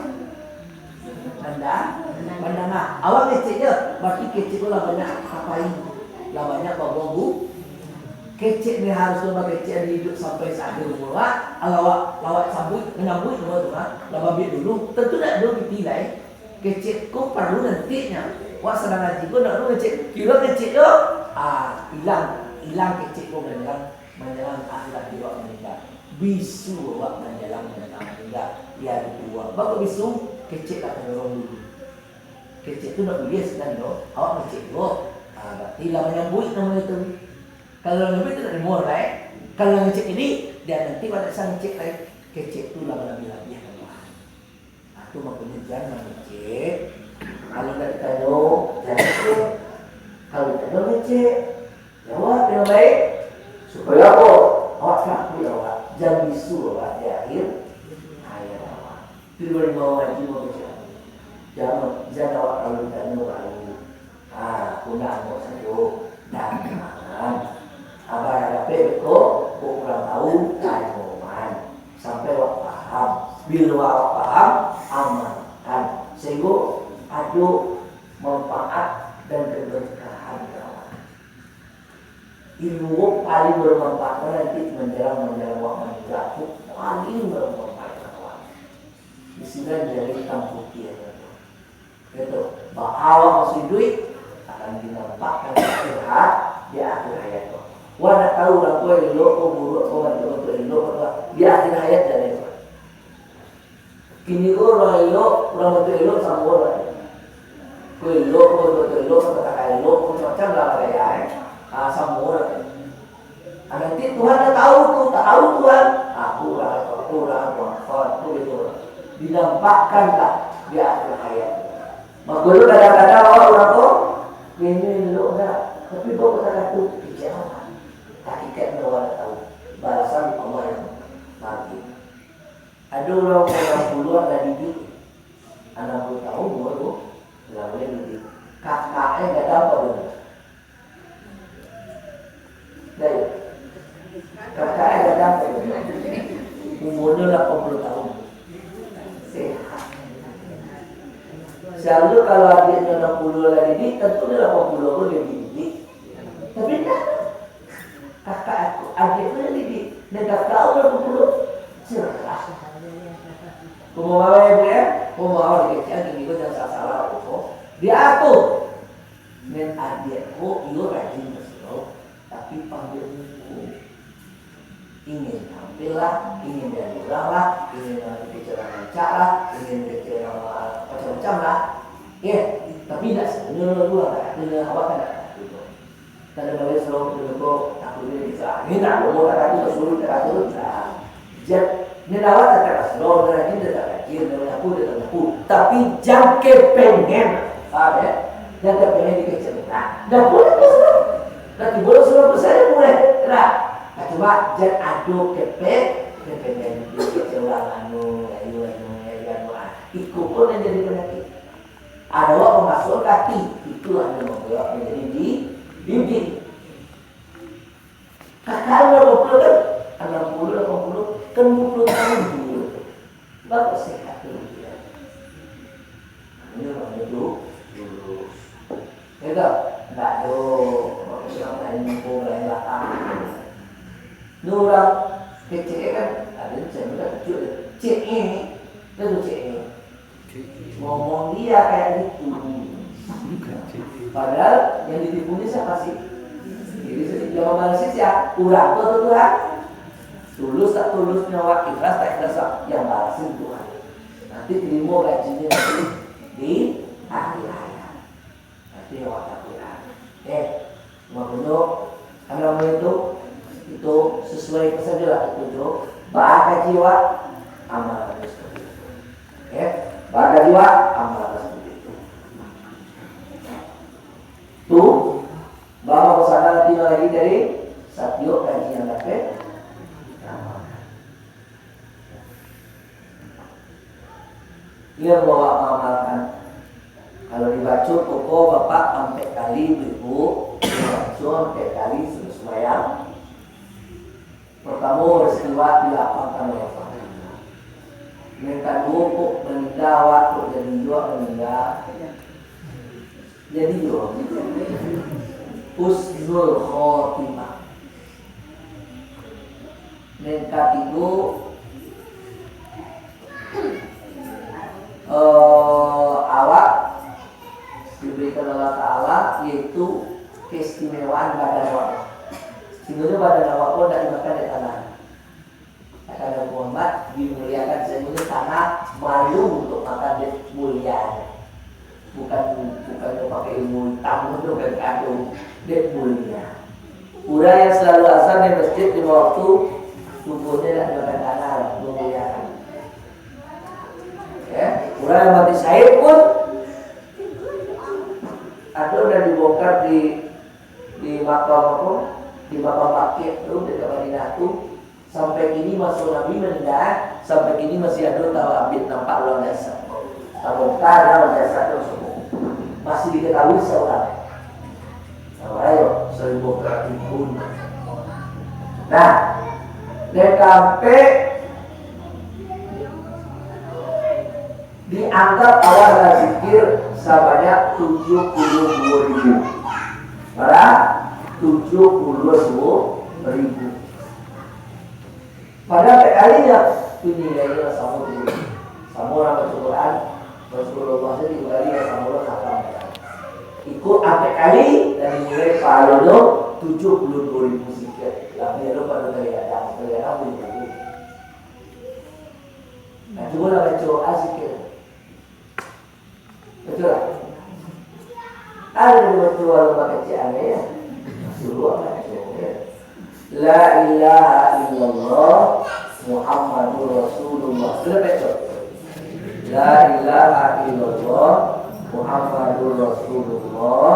Manda-, mandanga. Awak ngecek je. Berarti kecek tu lah banyak apai. Lah banyak babuang bu-, Kecek ni harus lo bakecek di iduik sampai saakhir umur, ha? Lawak, lawak sambuik, manyambuik tu, ha? Lah bambiak dulu, tentu dak ado piti lai. Kecek ko paralu nantinyo. Wak sadang ngaji ko dak ado kecek, kiro kecek ko, ah, ilang, ilang kecek ko manjalang, manjalang akhirat awak maningga. Bisu awak manjalang, manjalang maningga. Iyo, itu awak. Bako bisu, kecek lah tadorong dulu. Kecek tu ndak buliah sabananyo, awak ngecek juo. Ah, berarti lah manyambuik namonyo tu. Kalau lah manyambuik tu ndak dimohon lai. Kalau lah ngecek tadi, dia nanti awak ndak bisa ngecek lai. Kecek tu lah malabiah-labiahkan Tuhan. Ah, tu makonyo jan mangecek. Kalau ndak ditanyo, jan ngecek. Kalau ditanyo, ngecek. Jawab dengan baik. Supayo apo? Awak takuik awak. Jan bisu awak di akhir hayat awak. Tu dibari bawa haji mau baca. Jan, jan awak kalau ditanyo baru. Ha, pundak angok sajo. Jangan. Abah dah dapek beko, kok kurang tahu, tanyo man. Sampai awak paham. Bila awak paham, amalkan. Sehinggo ado manfaat dan keberkahan ka awak. Ilmu ko paling bermanfaat nanti manjalang-manjalang awak maningga tu, paling bermanfaat ka awak. Di sinan jadi hitam putiah tu. Gitu. Baa awak masuak iduik akan dinampakkan di akhir ha-, di akhir hayat tu. Wak ndak tahu urang ko elok ko, buruak ko, bantuak-bantuak elok ko, di akhir hayat jadi tu. Kini ko urang elok, urang bantuak elok samo lah. Ko elok, ko bantuak elok, ko katakan elok, ko macam-macam lah gaya, eh. Ah, samo lah. Ah, nanti Tuhan dah tahu tu, tahu Tuhan. Aku urang, aku urang, aku urang, aku gitu. Dinampakkan lah di akhir hayat. Mako tu kadang-kadang awak urang ko, ini elok dah. Tapi kok kata tu, kecewa. Hakikatnyo awak dah tahu. Balasan Allah yang nanti. Ado urang anam puluah lah didik. Anam puluah tahun umur tu, lah buliah didik. Kakaknyo gadang pado inyo. Dah yo. Kakaknyo gadang pado inyo. Umurnyo lapan puluah tahun. Sehat. Selalu kalau adiaknyo anam puluah lah didik, tantu inyo lapan puluah pun lah didik. Tapi indak. Kakak aku, adiak tu nan didik. Nan kakak aku nan pukul, cerah. Pembawa ya, Bu, ya? Pembawa di kecil, gini, gua jangan salah-salah, Bu. Diatur. Nan adiak ko, iyo rajin ka surau, tapi pambiak buku. Ingin tampil lah, ingin jadi urang lah, ingin jadi kecil rancak lah, ingin kecil macam-macam lah. Ya, tapi indak sebenarnya dulu, agak katanya awak kan indak tahu. Kada baleh surau dulu ko, takutnyo bisa. Ini nak ngomong tak kata, suruh tak kata, nah. Jan, ni awak tak kata surau, ni rajin tak rajin, ni manyapu tak manyapu. Tapi jan kepengen, paham ya? Jan kepengen dikecek. Nah, dah boleh ke surau? Dah tibo surau tu saja boleh. Nah, cuma jan ado kepe-, kepengen dikecek urang anu, ayu, anu, ayu, anu. Ah, iko pun yang jadi penyakit. Ado awak pamasuak kati, itulah yang mambuek awak manjadi di-, didik. Kakak lapan puluah kan? Anam puluah, lapan puluah, kan dua puluah tahun dulu. Bapak sehat tu dia. Ini namanya tu, dulu. Ya tak? Nggak ada, orang lain mumpung, lain belakang. Ni orang kecil kan, ada macam ni kan, kecil dia. Cik ni, dia tu cik ni. Ngomong dia kayak gitu. Padahal yang ditipu ni siapa sih? Jadi, yang membalas sia? Urang tu atau Tuhan? Tulus tak tulusnya awak, ikhlas tak ikhlas awak, yang balasin Tuhan. Nanti terima gajinya nanti di akhir hayat. Nanti awak tak pulang. Eh, Makanya, anak muda itu, itu sesuai sajalah itu tu. Baa kaji awak, amalkan seperti itu. Ya, baa kaji awak, amalkan seperti itu. Tu, baa mako sadang hati lagi dari satiok kaji yang dapek. Amalkan. Iyo, bawa maamalkan. Kalau dibaco pokok bapak ampek kali, ibu, dibaco ampek kali sudah sumbayang. Pertamo, rezeki awak dilapangkan oleh Allah. Yang kaduo, kok meninggal awak, kok jadi juo meninggal. Jadi juo. Husnul khotimah. Yang katigo, eh, awak diberikan Allah Ta'ala, yaitu keistimewaan badan awak. Sehingga badan awak pun tak dimakan di tanah. Kata Nabi Muhammad, dimuliakan sehingga tanah malu untuk makan di mulianya. Bukan, bukan pakai ilmu hitam tu, bukan kado. Dek mulia. Urang yang selalu azan di masjid lima waktu, tubuhnya nak dimakan tanah, memuliakan. Ya, urang yang mati syahid pun, ada urang dibongkar di, di makam apa? Di makam Baqi' tu, dekat Madinah tu. Sampai kini masih Nabi meninggal, sampai kini masih ada tahu abit nampak urang jasad. Tabongkar urang jasad tu semua. Masih diketahui seorang. Nah, ayo, seribu kali pun. Nah, dan sampai dianggap awak berzikir sebanyak tujuh puluh dua ribu. Bara? Tujuh puluh dua ribu. Padahal ampek kali nyo, tu nilai nyo samo tu. Samo urang baco Quran, baco Allah sajo tigo kali, nyo samo lo khatam. Iko ampek kali, dan nilai pahalonyo tujuh puluh dua ribu zikir. Labiah lo pado kali gadang, kali gadang tujuh puluh. Nah, cubolah baco a zikir. Batua lah. Ado batua lo bakecek angin, yo. Suruah baco, yo. La ilaha illallah Muhammadur Rasulullah. Sudah baco? La ilaha illallah Muhammadur Rasulullah.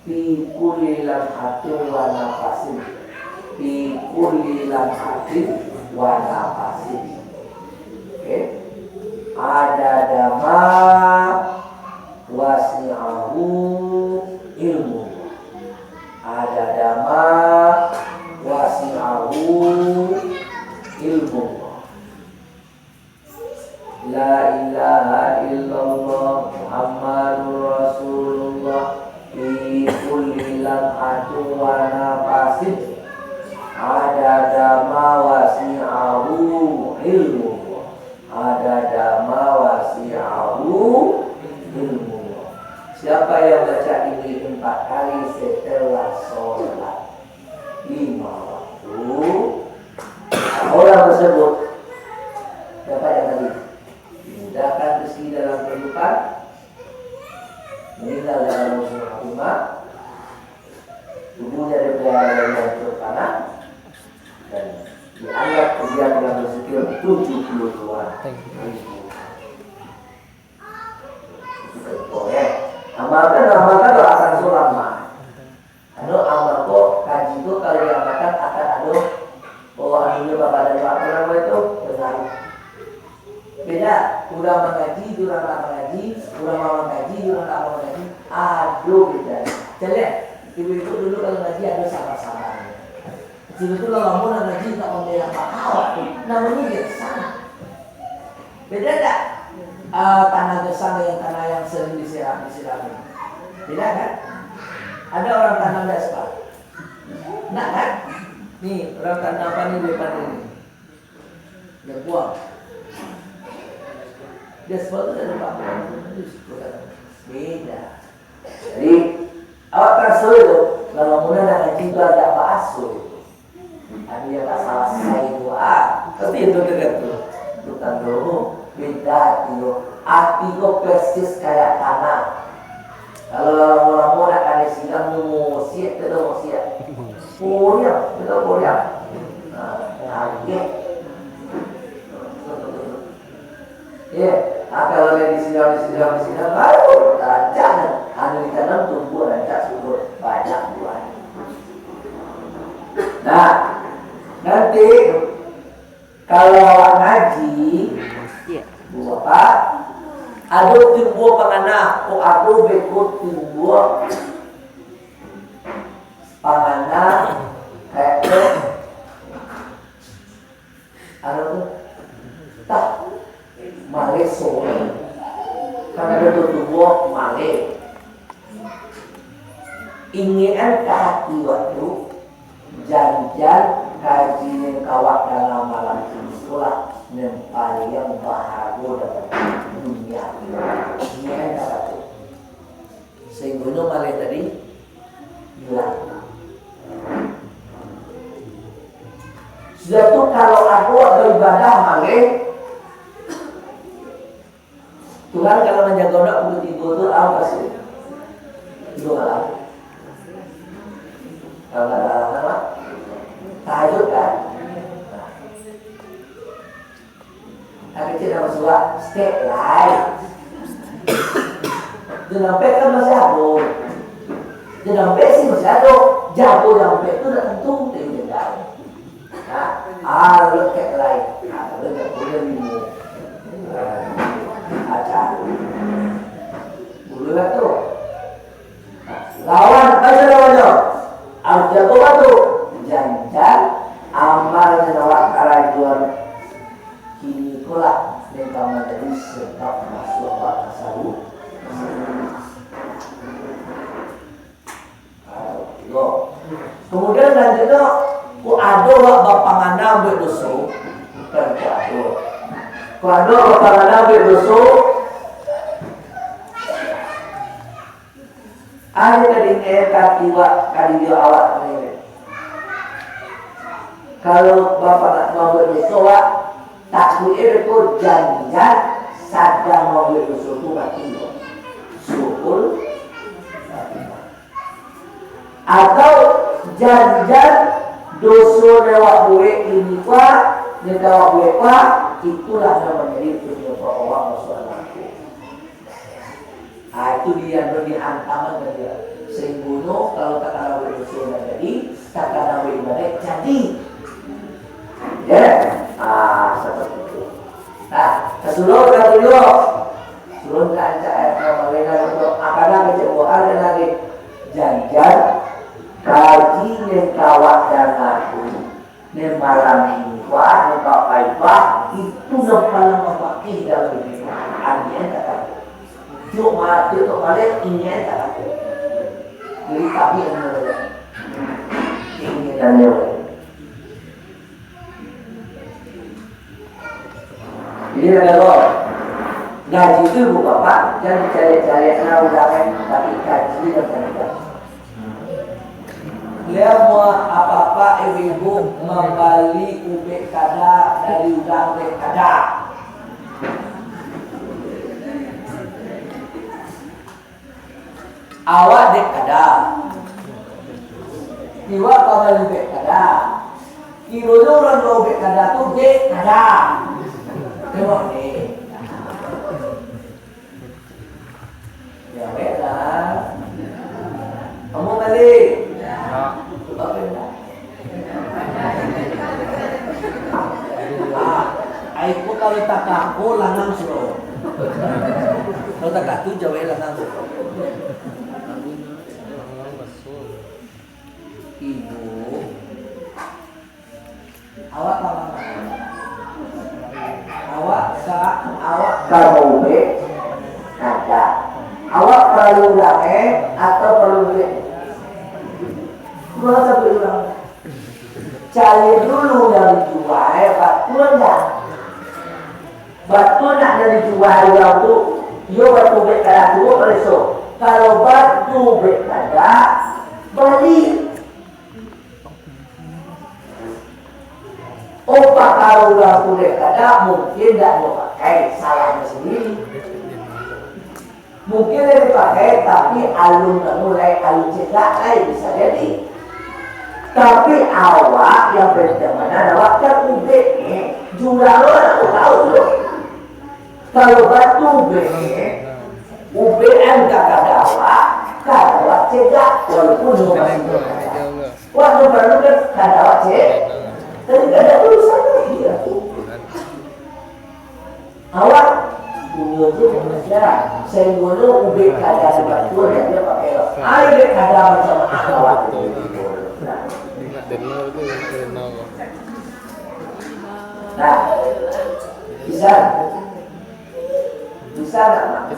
Fi kulli lamhatin wa nafasin. Fi kulli lamhatin wa nafasin. Oke. Adada ma wasi'ahu ilmu. Adada ma wasi'ahu ilmu. La ilaha illallah Muhammadur Rasulullah fi kulli lamhatin wa nafasin. Adada ma wasi'ahu ilmu. Adada ma wasi'ahu ilmu. Siapa yang baca ini empat kali setelah sholat lima waktu, orang tersebut dapat yang tadi, dimudahkan rezeki dalam kehidupan, meninggal dalam husnul khatimah, tubuhnya dipelihara dari hancur tanah, dan dianggap dia telah berzikir tujuh puluh dua ribu kali. Itu contoh, ya. Amalkan, amalkan doa akan sulama. Anu, amal ko, kaji tu kalau diamalkan akan ado, oh, anunya bapadan doa, apo namo itu? Pengaruh. Beda, urang mangaji, urang tak mangaji, urang mamang kaji, urang tak mamang kaji, ado beda. Caliak, ibu-ibu dulu kalau ngaji ado sabar-sabar. Sudah tu lah lamo nak ngaji, tak pandai apa awak tu. Namanya gesang. Beda tak? Ah, tanah gesang dengan tanah yang sering disiram, disirami. Beda kan? Ada orang tanam di aspal. Nak kan? Ni, orang tanam apa ni di depan ni? Jaguar. Dia semua tu dari Pak Tuan tu, beda. Jadi, awak tahu tu, kalau mula nak ngaji tu agak bahaso itu. Ado yang tak salasai tu, ah, pasti itu tergantung. Bukan tu, beda hati tu. Hati tu persis kayak tanah. Kalau lamo-lamo nak kanai siram tu, mosiak tu, mosiak. Poriang, betul poriang. Nah, kaget. Ya, kalau dia disiram, disiram, disiram, baru rancak. Anu ditanam tumbuh rancak, subur, banyak buah. Nah, nanti kalau awak ngaji, Bapak, ado timbua pangana, kok ado beko timbua pangana, kayak tu. Anu tu, tah, maleh soe. Kan ado tu tubuah maleh. Ingekan ka hati waktu, jan-jan kaji nan ka awak danga malam kini tu lah, nan paliang bahargo dalam dunia ini. Ingekan ka hati. Sahinggo maleh tadi, hilang. Sudah tu, kalau ado baibadah maleh, Tuhan kalau manjago anak pukul tigo tu, apo pasti? Tigo malam. Kalau ndak ada anak, tahajud kan? Nah. Tapi cik nak basuah, step lai. Jam ampek kan masih ado. Jam ampek sih masih ado. Jago jam ampek tu nak tentu, tapi jam dah. Nah, ah, lekek lai. Nah, kalau jam boleh limo. Acah. Boleh lah tu. Lawan aja lawan nyo. Harus jago batu. Jan-jan amal nan awak karajoan kini ko lah nan ka manjadi sabab masuak awak ka saru-, sarugo. Kemudian lanjutnyo, kok ado awak bapangana buek doso, bukan kok ado. Kok ado awak bapangana buek doso, Ado tadi, eh, katiwak ka diri awak ni. Kalau bapak nak mambuek doso, wak, takuik eh beko jan-jan sadang mambuek doso tu mati, wak. Suul. Atau jan-jan doso nan awak buek ini, wak, nan awak buek, wak, itulah nan manjadi penyebab awak masuak narako. Ah, itu dia, anu, dihantamkan ka dia. Sahinggonyo, kalau takana buek doso nan jadi, takana buek ibadaik jadi. Ya? Ah, seperti itu. Nah, kasurau ka tujuh. Surun ka ancak ayat ka malena tu. Akana kecek buah, akana lagi. Janjian, kaji nan ka awak danga tu. Nan malam ini, wah, nan ka paipah, itu nan paling mapakeh dalam iduik. Anian kata, jok mati tu balik, inian kata. Jadi, tapi yang mulia. Ini dan mulia. Jadi, kata Allah, gaji tu, bu bapak, jan dicaliak-caliak, nah, udah kan, tapi gaji dan tanggung. Lemo apak-apak, ibu-ibu mambali ubek kada dari urang dek kada. Awak dek kada. Iwak pambali ubek kada. Kironyo urang juo ubek kada tu dek kada. Tengok ni. Ya, baiklah. Kamu balik. Ya. Bapak, ya. Ah, ai ko kalau takako langang suruh. Kalau takatu jawai langang suruh. Ibu. Awak ka ma? Awak ka, awak ka maubek kada. Awak paralu ulang, eh, atau paralu ubek? Dua sabuik ulang. Cari dulu yang dua, eh, batua ndak? Batu nak dari jua urang tu, iyo batu ubek kada tu, pareso. Kalau batu ubek kada, bali. Oh, pakaro urang tu dek kada, mungkin dak mau pakai, salahnyo sandiri. Mungkin lah dipakai, tapi alun anu lai, alun cegak lai, bisa jadi. Tapi awak yang penting mana, awak kan ubek ni, jurang lo nak tahu tu. Kalau batu ubek ni, ubek an ka kada awak, kada awak cegak, walaupun nyo masih kada. Wak nyo perlu kan kada awak cegak, tapi kada urusan dia tu. Awak punyo tu pamikiran, sainggo ubek kada dibantu, dia pakai lah. Ai, ubek kada macam awak tu. Nah, bisa. Bisa ndak, Mak?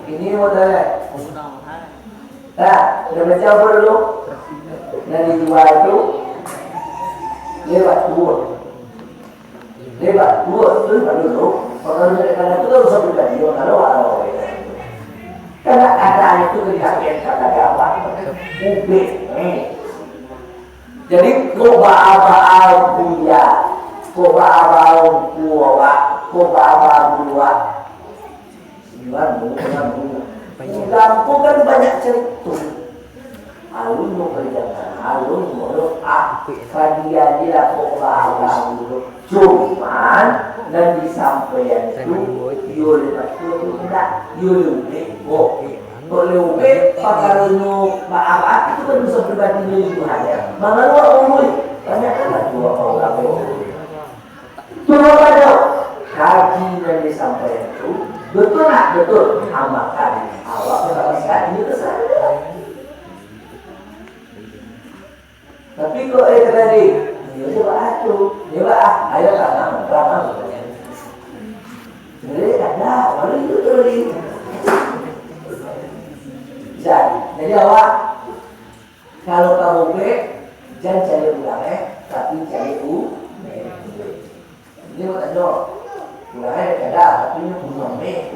Ini modalnya. Nah, udah baca apa dulu? Yang dijual tu, dia buat dua. Dia buat dua, tu buat dulu. Kalau dia kata tu, kan usah pribadi, kalau awak. Karena ada itu, kan, kata apa? Ubek. Hmm. Jadi, kok baa-baa kuliah, kok baa-baa ungku awak, kok baa-baa guru awak. Sinilah dulu, sinilah dulu. Urang tu kan banyak carito. Alun mau kerjakan, alun mau ah, kadia dia kok baa-baa guru. Cuman, nan disampaian tu, iyo leh batua tu indak, iyo leh ubek, oh. Kok leh ubek, pakaronyo baa-baa, itu kan urusan pribadinyo itu hanya. Mangalo urui, tanyakanlah tu apa urang tu. Cuma pada kaji nan disampaian tu, betul nak? Betul. Amalkan. Awak berapa sekali itu saja. Tapi kok, eh, tadi, dia je baa tu, dia baa, ayo tanam, tanam. Jadi, kada, baru itu tu tadi. Jadi, jadi awak, kalau ka ubek, jan cari urang, eh, tapi cari u-, Jadi, awak tanyo, urang ai kada, tapi nyo punyo meh.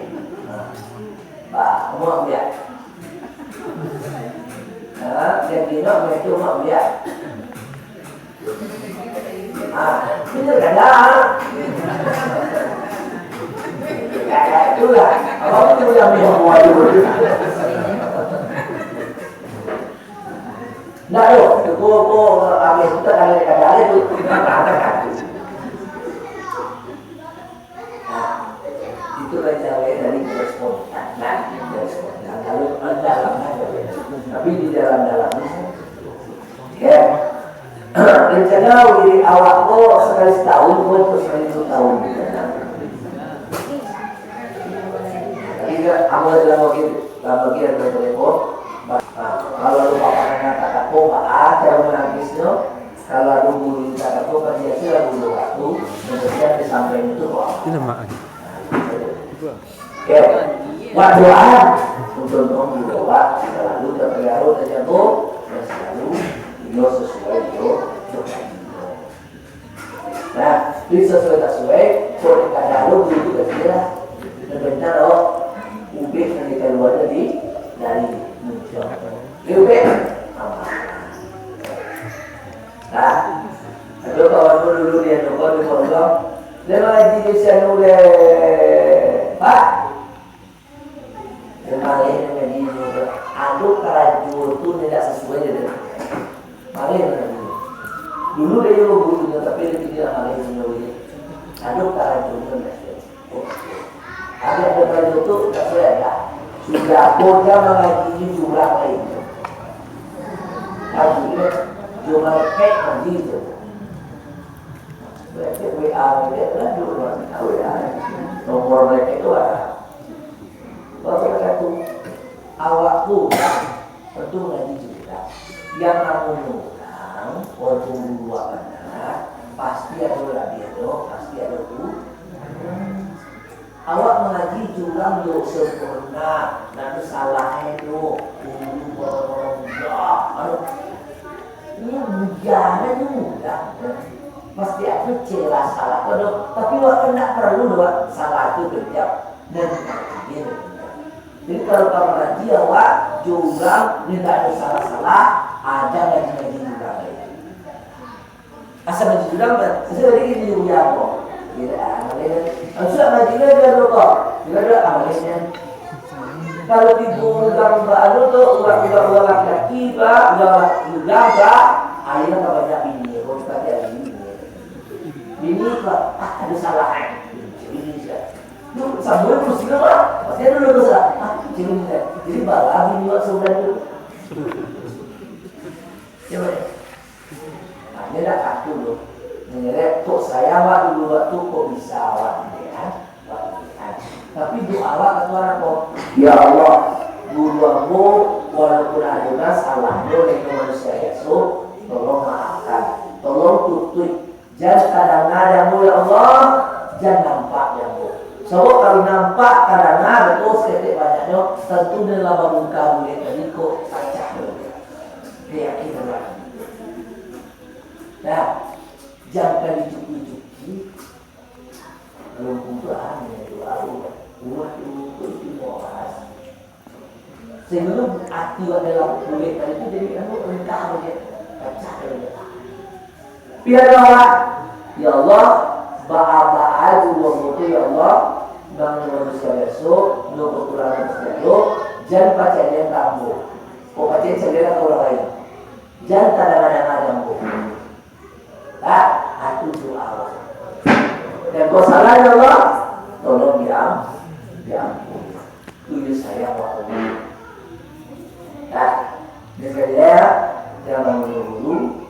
Nah. Bah, amuah biak. Ha, jadi nyo meh tu amuah biak. Ha, itu kada. Kada itulah. Apa tu punyo meh amuah tu? Ndak doh, tu ko, ko, kami tu tak ada, tak ada tu. Nah, itu kan cara dari respon. Nah, respon. Nah, kalau dalam, tapi di dalam-dalam ni, ya. Rencana diri awak ko sekali setahun, ko sekali dua tahun. Tapi kan, amal dalam wakil, dalam wakil, dalam wakil, Nah, kalau ado bapak nanya katakan, ah, cara manangisnyo, kalau ado guru katakan, kan biasolah guru waktu, kemudian disampaikan itu, wah. Itu lemak lagi. Oke. Buat doa untuk guru, wah, selalu terpelihara, terjaga, dan selalu beliau sesuai beliau berjanji. Nah, di sasuai-sasuai, kok kada ado duit tu kecil lah. Nan bana, oh, ubek nan dikaluakan di, dari muncul. Di ubek. Nah, ado kawan ku dulu di anu ko, di pondok. Dia mangaji di siang uleh. Pak, Maleh mangaji inyo tu. Ado karajo tu indak sasuai jo den. Maleh mangaji inyo. Dulu den iyo baguru inyo, tapi den kini lah maleh inyo buliah. Ado karajo tu indak sasuai. Ado, ado karajo tu indak sasuai, indak. Sudah ko jan mangaji inyo jumlah lain. Ngaji inyo cuma kek ngaji tu. Kek W A, kek lah dulu, W A. Nomor mereka tu ada. Bapak kata tu, awak tu urang, tentu mangaji jurutan. Yang namonyo urang, walaupun guru awak bana, pasti ado labiahnyo, pasti ado ku-, awak mangaji jurutan yo sempurna, nan tu salah e tu, guru korong-korong budak, anu. Ini budak, ini budak. Pasti ado celah salah tu ado, tapi awak kan ndak paralu doh salah tu kecap. Nan terakhir. Jadi kalau ka mangaji awak jo urang, nan ndak ado salah-salah, aja ngaji-ngaji urang lai. Asa ngaji urang kan, asa ngaji di urang ko. Kira ah, ngaji lah dia dulu ko. Kira dulu ah, ngaji. Kalau tibo urang ba-, anu tu, urang, urang, urang laki-laki ba, urang laki-, urang ba, akhirnyo ka banyak bini, ko, pasti ado bini. Bini ko, ah, ado salah, eh. Bini sia. Tu, samo muslim lah. Pasti ado dosa. Ah, bini sia. Jadi, bala bini awak saudara tu. Yo, eh. Nah, dia dak kaku tu. Menyeret, kok saya awak dulu waktu, kok bisa awak ni, kan? Tapi doa awak ka Tuhan apo? Ya Allah, guru ambo, walaupun ado nan salah ambo dari manusia biaso, tolong maafkan, tolong tutuik. Jan tadanga di ambo, ya Allah, jan nampak di ambo. Sabab kalau nampak, tadanga, batua saketek banyaknyo, tantu nan lah babungka bulek tadi ko pacah dulu. Yakin Allah. Nah, jan ka dicuki-cuki. Kalau budak hanya doa, rumah tu, tu, tu, tu, sehingga ati awak dalam bulek tadi tu jadi anu, rentah sajo, pacah sajo. Pian doa, "Ya Allah, baa-baa juo ambo tu, ya Allah, nan manusia biaso, nan kakurangan sagalo, jan pacalian ka ambo." Kok pacalian ka urang lain. Jan tadanga-danga di ambo. Nah, itu doa. Dan kok salah, ya Allah, tolong diam-, diampuni. Itu yo sayang waktu. Nah, misalnya, jangan dulu,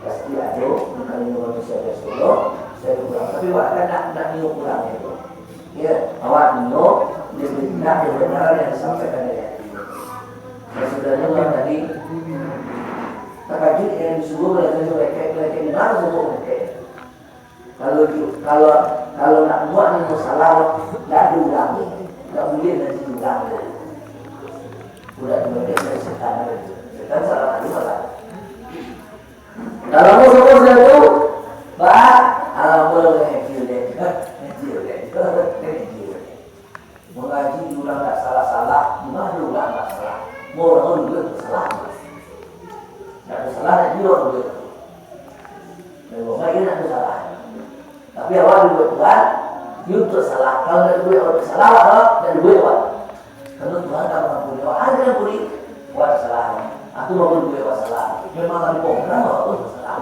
pasti ado, bukan manusia biaso, saya kurang. Tapi awak kan nak, nak nio kurang itu. Ya, awak nio, lebih nak kebenaran yang disampaikan dari hati. Maksudnya kan tadi, takajut yang disuruh belajar mereka, mereka di mana suruh mereka? Kalau ju-, kalau, kalau nak buat ni masalah, ndak ada urang ni. Ndak buliah nanti urang ni. Udah dimakai dari setan ni. Setan salah kali malah. Kalau mau sama saya tu, bah, alam boleh kecil deh. Kecil deh. Kecil deh. Mangaji di urang ndak salah-salah, di ma urang ndak salah? Mau urang tu duit salah. Ndak salah, ndak juo duit. Dan urang lain ndak salah. Tapi awak duit Tuhan, yo untuak salah. Kalau ndak duit awak salah, awak ndak duit awak. Karena Tuhan ka mangampuni awak, awak ka diampuni. Awak salah. Aku mau duit awak salah. Memang lagi program awak tu salah.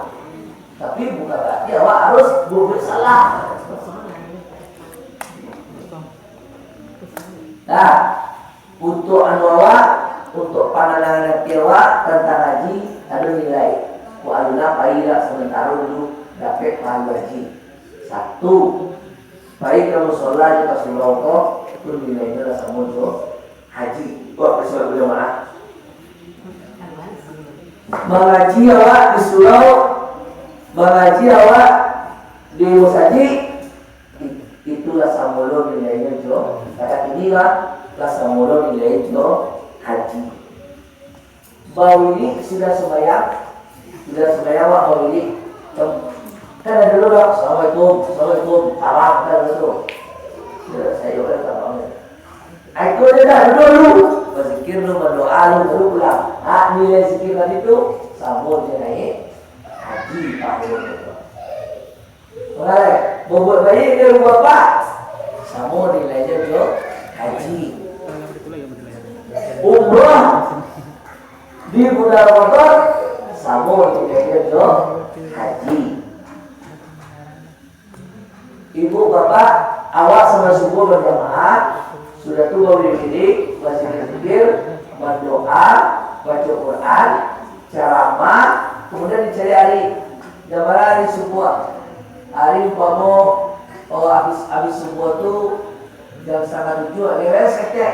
Tapi bukan berarti awak harus berbuat salah. Nah, untuk anu awak, untuk pananangan ati awak tantang haji, ado nilai. Kok alun lah pai lah samantaro dulu dapek pahala haji. Satu, pai ka musola jo ka surau ko, itu nilainyo lah samo jo haji. Kok ka surau jamaah? Mangaji awak di surau, mangaji awak di musajik, I-, itulah samo lo nilainyo jo, kata kini lah, lah samo lo nilai jo haji. Bawirik sudah sumbayang, sudah sumbayang awak bawirik. Kan ado lo dah, "Assalamualaikum, assalamualaikum," tabang kan ado tu. Sudah sayo kan tabang. Ai, tu aja dah, duduak dulu. Bazikir lu, badoa lu, baru pulang. Ha, nilai zikir tadi tu, samo jo naiak haji pahalonyo tu. Alright, babuek baiak ka ibu bapak, samo nilainyo jo haji. Umrah di bulan Ramadan, samo nilainyo jo haji. Ibu bapak, awak sambahyang subuah bajamaah, sudah tu bawirik-wirik, bazikir-zikir, badoa, baco Quran, caramah, kemudian dicari ari. Jan bala ari subuah. Ari umpamo, oh, abih, abih subuah tu jam satangah tujuah, lewat saketek.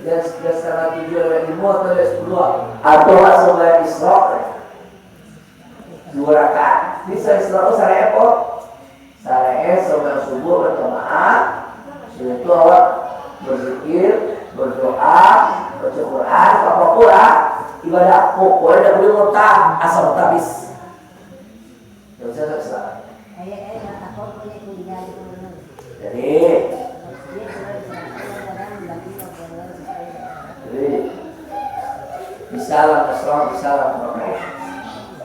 Jam, jam satangah tujuah lewat limo atau lewat sapuluah. Atau awak sambahyang Isra, duo rakaat. Di Isra tu saraik apo? Saraik sambahyang subuah bajamaah. Sudah tu awak bazikir, badoa, baco Quran, apo-apo lah ibadah. Pokoknyo indak buliah mota, asa mota abih. Ndak bisa, ndak bisa. Jadi, jadi, bisa lah, Mas Rom, bisa lah, Mas Rom.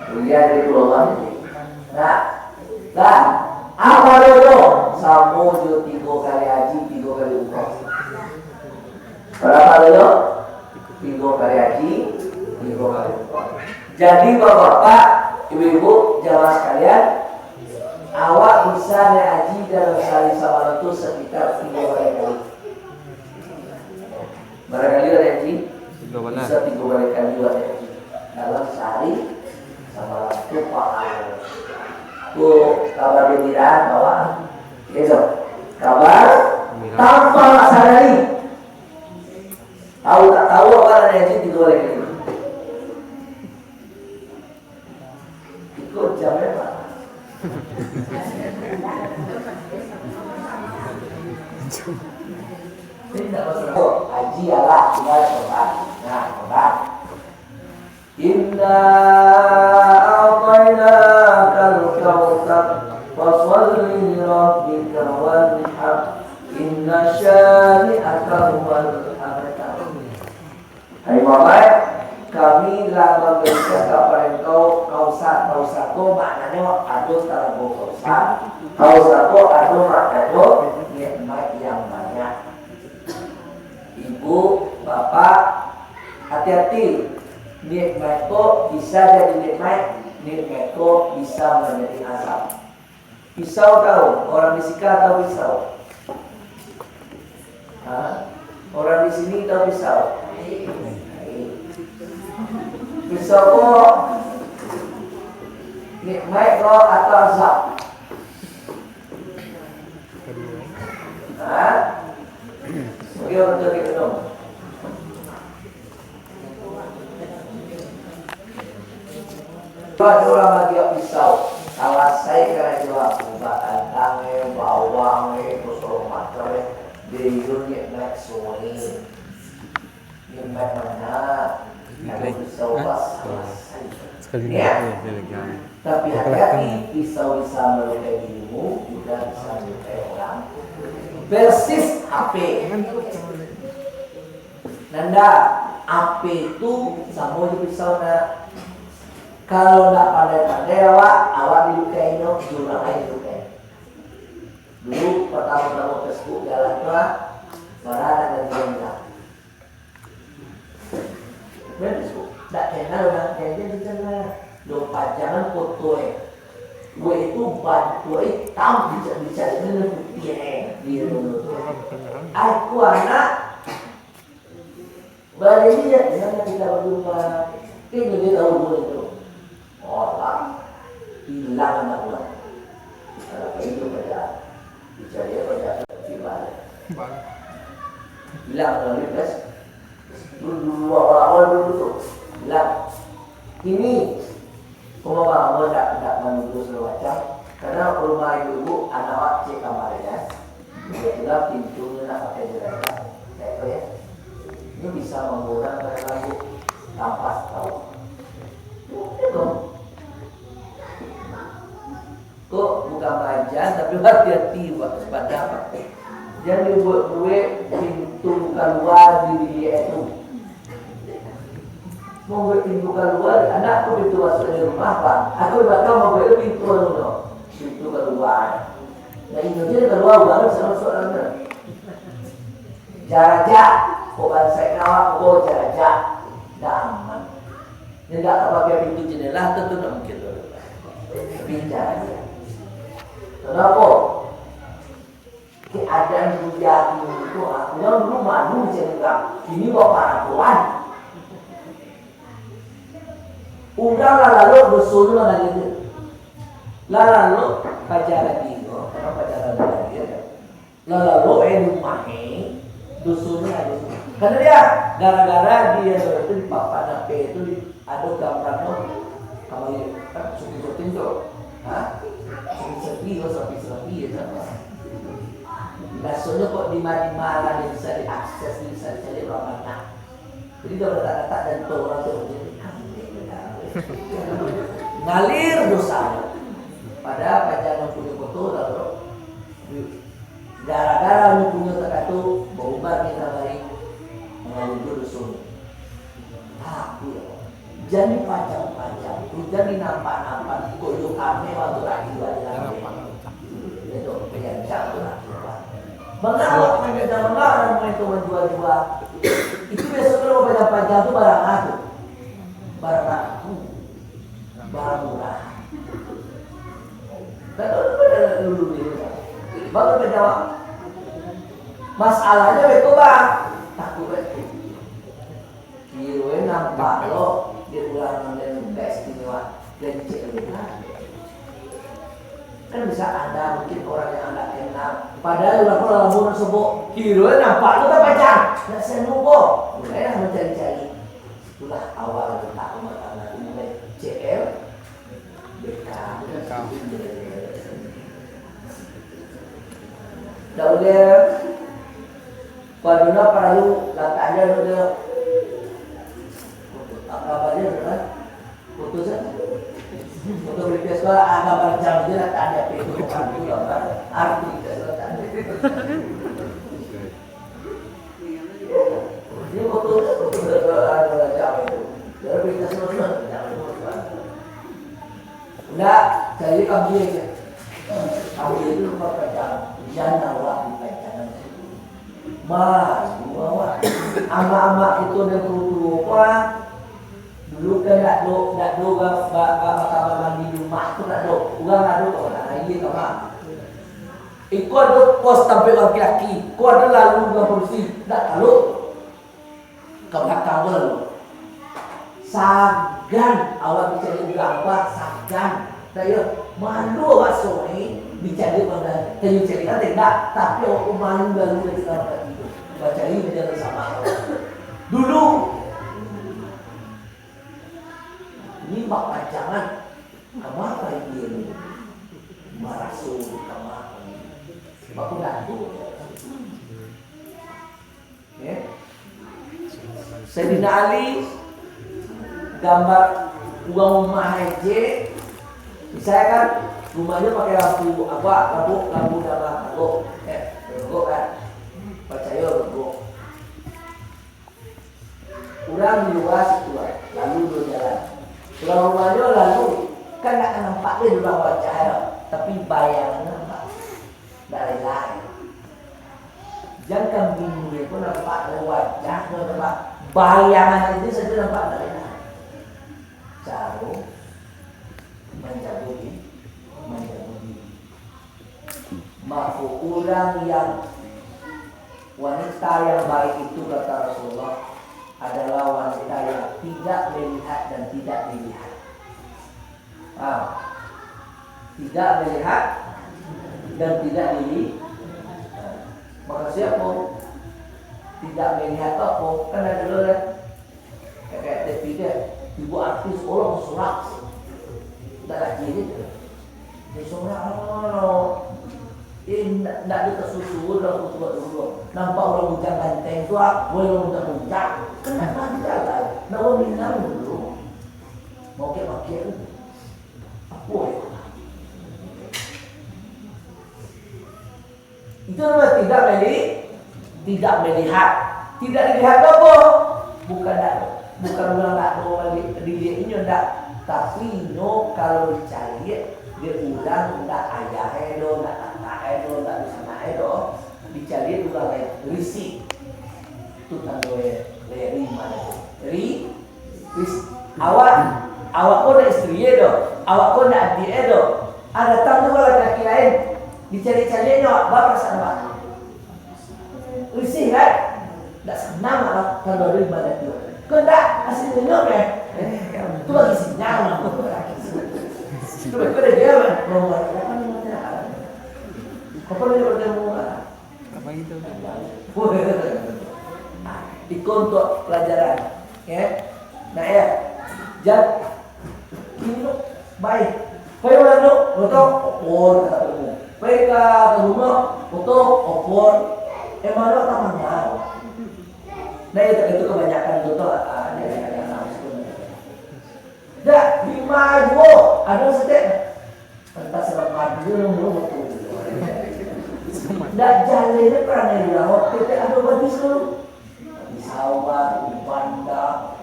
Kuliah di Pulau Bali. Nah, nah, apa tu? Samo jo tigo kali haji, tigo kali umrah. Berapa tu? Tigo kali haji, tigo kali umrah. Jadi, bapak-bapak, ibu-ibu, jamaah sekalian, awak bisa naik haji dalam sahari samalam tu sekitar tigo baleh kali. Bara kali naik haji? Tigo baleh. Bisa tigo baleh kali naik haji dalam sahari samalam tu, pahala. Tu kabar gembira, bapak. Itu kabar gembira. Tanpa sadari. Tahu tak tahu, awak naik haji tigo baleh kali. Iko jam berapa? Ini tak masalah. Haji alah, tinggal korban. Nah, korban. Inna a'tainakal kautsar, fasalli lirabbika wanhar, inna syani'aka huwal abtar. Hai Muhammad, kami lah mambarikan kapado engkau Kausar. Kausar ko maknanyo ado talago Kausar. Kausar ko ado maknanyo nikmat yang banyak. Ibu, bapak, hati-hati. Nikmat ko bisa jadi nikmat, nikmat ko bisa manjadi azab. Pisau tahu? Orang di Sika tahu pisau? Ha? Orang di sini tahu pisau? Pisau ko nikmat ko atau azab? Ha? Oke, untuk kita dong. Ado urang magiah pisau, salasai karajo aku, batantang e, bawang e, basagalo macam e, biyun e, naik sungai. Nikmat mano? Kalau pisau pas salasai. Sekali. Tapi hati-hati, pisau bisa melukai dirimu, juga bisa melukai orang. Persis H P. Nanda, H P tu samo jo pisau, nah. Kalau ndak pandai-pandai awak, awak dilukai nyo, jo urang lain dilukai. Dulu, partamo-tamo Facebook jalan tu, ah, marah nak ganti-ganti. Bagus, ndak kenal urang, ganti-ganti lah. Lo pajangan foto, eh. Weh, itu baju, eh, hitam, dicari-cari, ini putih, eh. Iya, betul. Aku anak Baliak, di ma kita bajumpa? Kan dia tahu dulu itu. Oh, lah. Hilang anak urang. Anak itu kerja. Dicari kerja, dicari baliak. Hilang anak itu, guys. Dulu, dulu, awal-awal dulu tu. Hilang. Ini Kok mama ambo ndak, ndak manuduh sagalo macam, karano rumah ibu-ibu, anak awak cek kamar, kan. Kebetulan pintunyo nak pakai jerajak, kayak itu, ya. Ini bisa mangurang ka dalam, Bu, tanpa tahu. Mungkin, loh. Kok bukan main, tapi hati-hati, Pak, waspada, Pak. Jan dibuek-buek pintu kalua di biliak tu. Mambuek pintu kalua, anak tu pintu masuak di rumah, Pak. Aku di balakang mambuek pintu anu tu. Pintu kalua. Nah, inyo je kalua, urang bisa masuak dalam tu. Jarajak, kok bansaik awak, kok jarajak. Dah aman. Indak ka pakai pintu jendela, tantu ndak mungkin tu. Tapi jarajak. Kenapa? Keadaan dunia ini tu, ha, urang dulu malu cari urang. Kini bapak paraguan. Urang lah lalok dosonyo lah lagi tu. Lah lalok pajalan diri, karano pajalan diri, ya. Lah lalok, eh, rumah, eh, dosonyo lah doso. Karano dia, gara-gara dia tu di papan ape tu di Ado gambarnyo, kamari kan, syuting-syuting tu. Ha? Syuting serapi, oh, serapi-serapi, ya, kan? Rasonyo kok di ma-di ma lah bisa diakses, bisa dicari urang banyak. Jadi, kalau datak-datak dan tu urang tu, jadi, ngalir dosa. Padahal paja nan punyo koto lah tu. Gara-gara nan punyo takato, baubah di nagari, mangalun jo doso. Takut. Jan dipajang-pajang tu, jan dinampak-nampak, kok yo kami waktu lagi balik lagi. Itu, yang jauh lah. Mangawak kan kita mangawak, orang itu manjual-jual. Itu biaso kalau pajang-pajang tu barang aku. Barang aku. Barang murah. Kan tahu tu pada dulu ni. Baru terjawab. Masalahnyo beko, Bang. Takut beko. Kiro nampak lo, dia ulangan dan best ini, Wak. Jadi cek dia. Kan bisa ada mungkin orang yang anda kenal. Padahal ulang-ulang lamun sebut, kiro nampak lo tak pacah. Nak saya lupa. Mulailah mencari-cari. Itulah awal letak rumah tangga ini, mulai C L. Dak buliah. Paduna paralu latak aja dulu. Apa aja dulu kan? Foto saja. Foto request tu agak macam je lah, tak ada apa itu, bukan itu gambar. Arti kita sudah tak ada. Dia foto tu, foto tu, ada macam itu. Dia request tu, macam itu. Ndak, cari kambing je. Kambing itu lupa pegang. Jangan awak dipegang. Malu awak. Amak-amak itu nan tuo-tuo ko, ah. Dulu kan ndak ado, ndak ado ba-, ba-, ba-, kamar mandi di rumah tu ndak ado. Urang ado ko, nak aia kamar. Iko ado pos tampek laki-laki, ko ado lalu urang padusi, ndak talok. Ka balakang ko lalu. Sagan awak dicari urang, bah, sagan. Dak yo, malu awak soe dicari urang lain. Tayo cari kan indak, tapi awak ko malu lalu dari kamar mandi tu. Bacari di dalam sama. Dulu, ni bak pajangan. Kama pai dia ni? Maraso kama pai. Baku datu. Ya. Saidina Ali gambar urang rumah aje. Misalkan rumahnyo pakai lampu apa? Lampu, lampu dama, rogok. Eh, rogok kan? Pacayo rogok. Urang di lua situ, lalu duo jalan. Urang rumahnyo lalu, kan ndak ka nampak dek urang wajah, tapi bayangan nampak. Ndak lai-lai. Jan kambing dia pun nampak wajah, nampak bayangan itu saja nampak ndak lai-lai. Caro manjago diri, manjago diri. Mako urang yang, wanita yang baik itu, kata Rasulullah, adalah wanita yang tidak melihat dan tidak dilihat. Ah, tidak melihat dan tidak dilihat. Maksudnya apa? Tidak melihat tu apa? Kan ada dulu kan? Kakak T V dia, ibu artis orang sorak. Ndak lagi ni. Dia sorak. Eh, ndak, ndak ada tersusun dalam kutuak dulu. Nampak orang bujang ganteng tu, ah, boleh orang bujang-bujang. Kan ndak lagi jalan. Ndak orang minang dulu. Mau kek-makek tu. Apa ya? Itu namanya tidak meli-, tidak melihat. Tidak dilihat tu apa? Bukan dak, bukan urang dak mau mali-, dilihat inyo dak. Tapi inyo kalau dicaliak, dia urang dak ayah e do, dak kakak e do, dak dunsanak e do. Dicaliak urang lain, risih. Tu tando e, ri mano tu? Ri-, Is-, awak, awak ko ndak isteri e doh, awak ko ndak adiak e doh. Ada datang tu laki-laki lain, dicaliak-caliaknyo, awak ba parasaan awak? Risih kan? Ndak sanang awak kalau ado di baliak tu. Ko ndak, asli nyo meh. Eh, tu bagi sinyal. Tu bagi pada dia, meh. Apa dia bertemu? Apa itu? Iko untuak pelajaran, ya. Nah, ya. Jan, kini tu, baik. Pai urang tu, foto, opor, kata kamu. Pai ka rumah, foto, opor. Emang lo tak manyau. Nah, itu, itu kebanyakan foto, ah, dia ada yang langsung. Dah, lima juo, ada sedek. Entah salah mandi, lu, lu, lu. Ndak jaleh deh perangai urang, waktu itu ado badis tu. Di sawah, di bandar.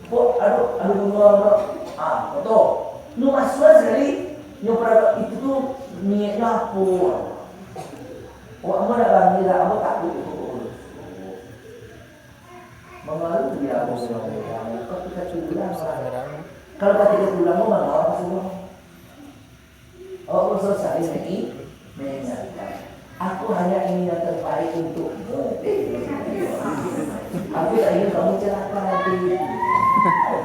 Kok ado, ado bunga, ado. Ah, betul. Lu masuk sekali, nyo perangai itu tu niatnyo apo? Kok ambo nak bangih lah, ambo takuik itu. Malu dia ambo bilang, kok kita tulang lah. Kalau kita tulang, mau malu apa semua? Oh, usul saya ini mengingatkan. Aku hanya ingin yang terbaik untukmu. Aku tak ingin kamu celaka nanti.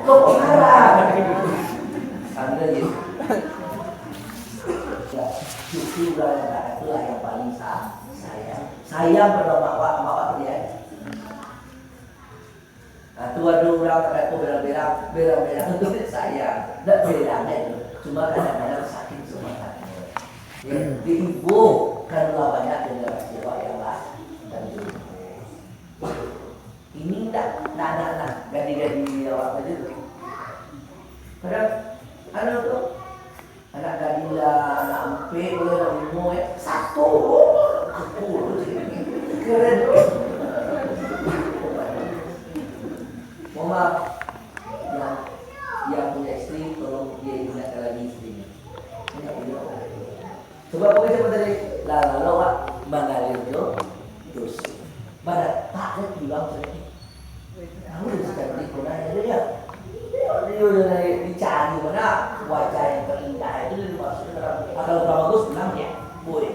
Kau pengarang. Sambil gitu. Ya, justru orang yang tak itulah yang paling sa-, sayang. Sayang pada mak bapak, mak bapak dia. Nah, tu ado urang kata tu berang-berang, berang-berang tu sayang. Ndak berang itu. Cuma kadang-kadang sakit semangatnya. Ya, diimbau, kanlah banyak generasi awak yang lah dan diimbau. Ini ndak, ndak, ndak, ndak, gadih-gadih awak saja tu. Kadang, anu tu, Anak gadih lah, anak ampek, anak limo, eh. Satu. Keren. Mohon maaf. Yang, yang punya istri, tolong dia ingatkan lagi istrinya. Ingat dulu. Sebab apa saya tadi? Lah, lalu awak mangalir jo dosa. Mana tak ada timbang tadi. Tahu dia secantik pun ada dia. Dia, dia, dia dicari mana wajah yang terindah itu, dia masuk dalam akal orang bagus, senang dia. Boleh.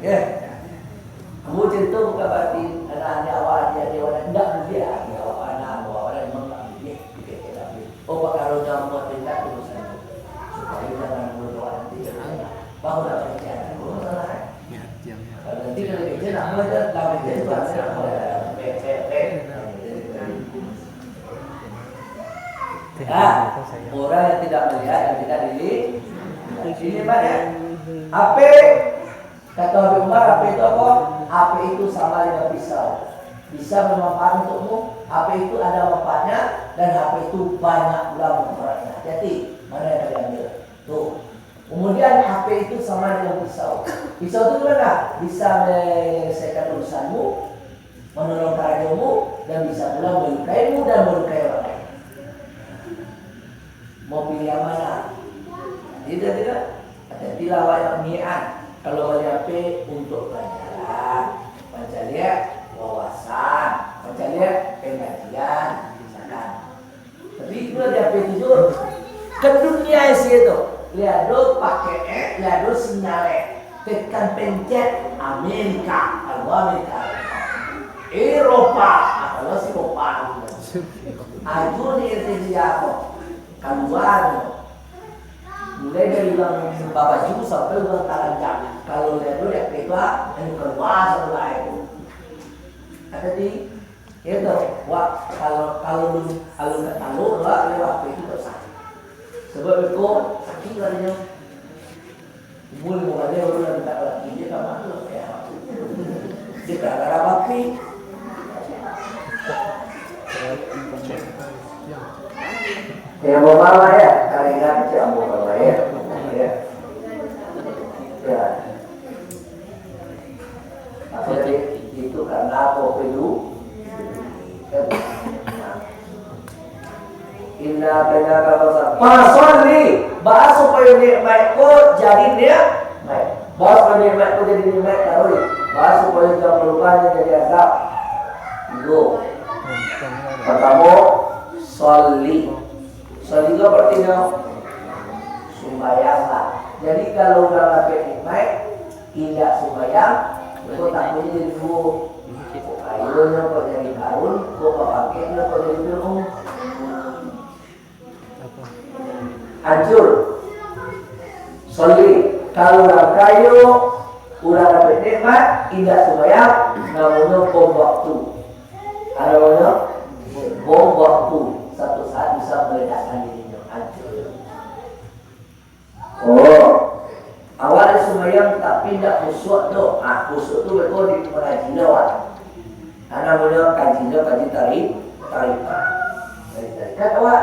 Ya. Ambo cerita bukan berarti anak-anak awak, adik-adik awak, ndak boleh, adik awak anak, awak anak memang ndak boleh. Oh, pakaro nyo buat tindak tu sajo. Supayo jangan berdoa nanti. Baru dah kerja. Baru salah, eh? Kalau nanti kalau kerja, nak apa aja, dah kerja tu, dah kerja. Ah, orang yang tidak melihat dan tidak dilihat. Ini, Pak, ya. Apa? Kata Habib Umar, H P itu apa? H P itu sama dengan pisau. Bisa bermanfaat untukmu, H P itu ada manfaatnya, dan H P itu banyak pula manfaatnya. Hati-hati, mana yang kalian ambil? Tuh. Kemudian H P itu sama dengan pisau. Pisau itu gimana? Bisa menyelesaikan urusanmu, menolong karajomu, dan bisa pula melukaimu dan melukai orang lain. Mau pilih yang mana? Tidak, tidak. Ada tilawahan niat. Kalau bali H P untuk pelajaran, mancaliak wawasan, mancaliak pengajian, misalkan. Tapi itu di H P tu juo. Ka dunia isi tu. Lihat do pakai eh, lihat do sinyal eh. Tekan pencet Amerika, kalau Amerika. Eropa, kalau si Eropa. Aju ni Indonesia ko. Kalua nyo. Mulai dari urang babaju sampai urang talanjang. Kalau lihat dulu, lihat peta, yang kalua salulah itu. Ada di, ya toh, wak, kalau, kalau lu, kalau ka taluk, wak, lewat itu tak sah. Sebab itu sakit lah dia. Umur lima baleh baru lah mintak laki, dia tak malu lah, ya. Dia tak ada rapi. Ya, mau mama ya, kali ini cik ambo mama ya. Ya. Ya. Apa tadi? Itu karena apa, Pedro? Inna a'tainaka al-kautsar. Fasholli. Baa supayo nikmat ko jadi nikmat? Baa supayo nikmat ko jadi nikmat taruih? Baa supayo jam balupahnyo jadi azab? Tigo. Partamo, sholli. Sholli ko artinyo sumbayanglah. Jadi, kalau urang dapek nikmat, indak sumbayang, ko takuiknyo jadi duo. Ko kayonyo ko jadi Karun, ko bapangkeknyo ko jadi Fir'aun. Hancur. Sholli. Kalau urang kayo, urang dapek nikmat, indak sumbayang, namonyo bom waktu. Ado namonyo bom waktu. Satu saat bisa meledakkan dirinyo. Hancur. Oh, awak ado sumbayang tapi indak khusyuk doh. Ah, khusyuk tu beko di pengajian awak. Nah, namonyo kaji lo, kaji tari-, tarikat. Kaji tarikat awak.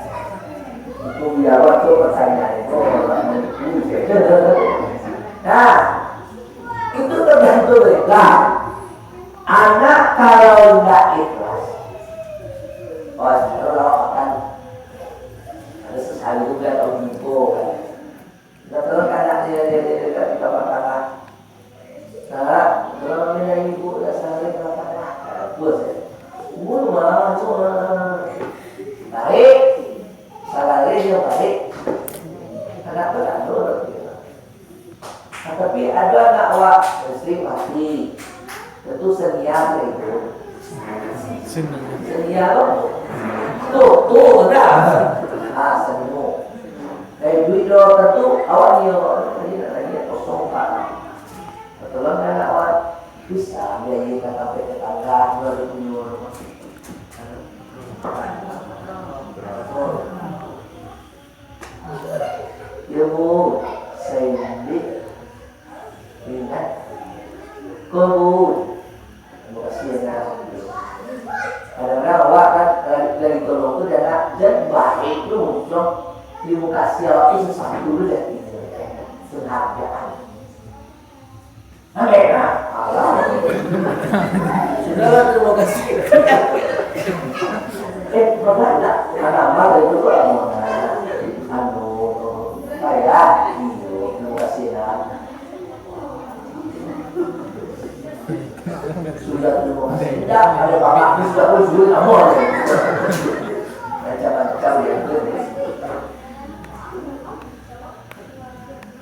Itu biar waktu pertanyaan itu orang itu. Nah, itu tergantung mereka. Anak kalau ndak ikhlas, oh, sekarang lawak makan. Ada sesali juga tahu gigo kan. Ndak tahu kan anak dia, dia, dia, dia, dia, dia, dia, dia, Nah, kalau minta ibu dah sehari berapa lah? Bagus ya. Umur mah cuma baik, salari yang baik. Anak tu tak nurut dia. Nah, tapi ada anak awak listrik mati. Tentu senyap lah ibu. Senyap. Senyap apa? Tuh, tuh dah. Ah, senyum. Dari duit dua ratus tu, awak ni awak ni tadi nak lagi kosong tak. Betulan kan nak awak bisa biaya tak sampai tetangga dua ribu lima puluh. Ya bu, saya ambil. Ingat. Kau bu. Terima kasih ya nak. Kadang-kadang awak kan dari, dari tolong tu dia nak dan baik tu muncul. Terima kasih awak tu sesuatu tu dia tinggalkan. Penghargaan. Amin. Nah, alah. Sudahlah, terima kasih. Eh, bagaimana? Anak amal itu kok anu, anu, saya, iyo, terima kasih nak. Sudah terima kasih. Tidak ada bapak ni sudah pun suruh nama. Macam-macam dia tu.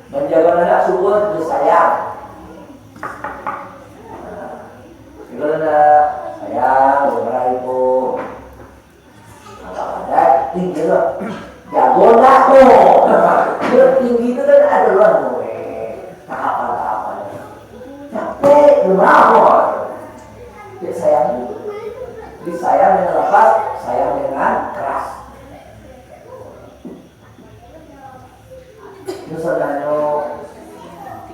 Manjago anak suruah tu sayang. Kalau nak sayang, dia marah ibu. Agak padat, tinggi tu. Jago nak tu. Dia tinggi tu kan ada ruang tu. Eh, tahapan-tahapan. Capek, dia marah. Dia sayang. Disayang dengan lepas, sayang dengan keras. Misalnyo,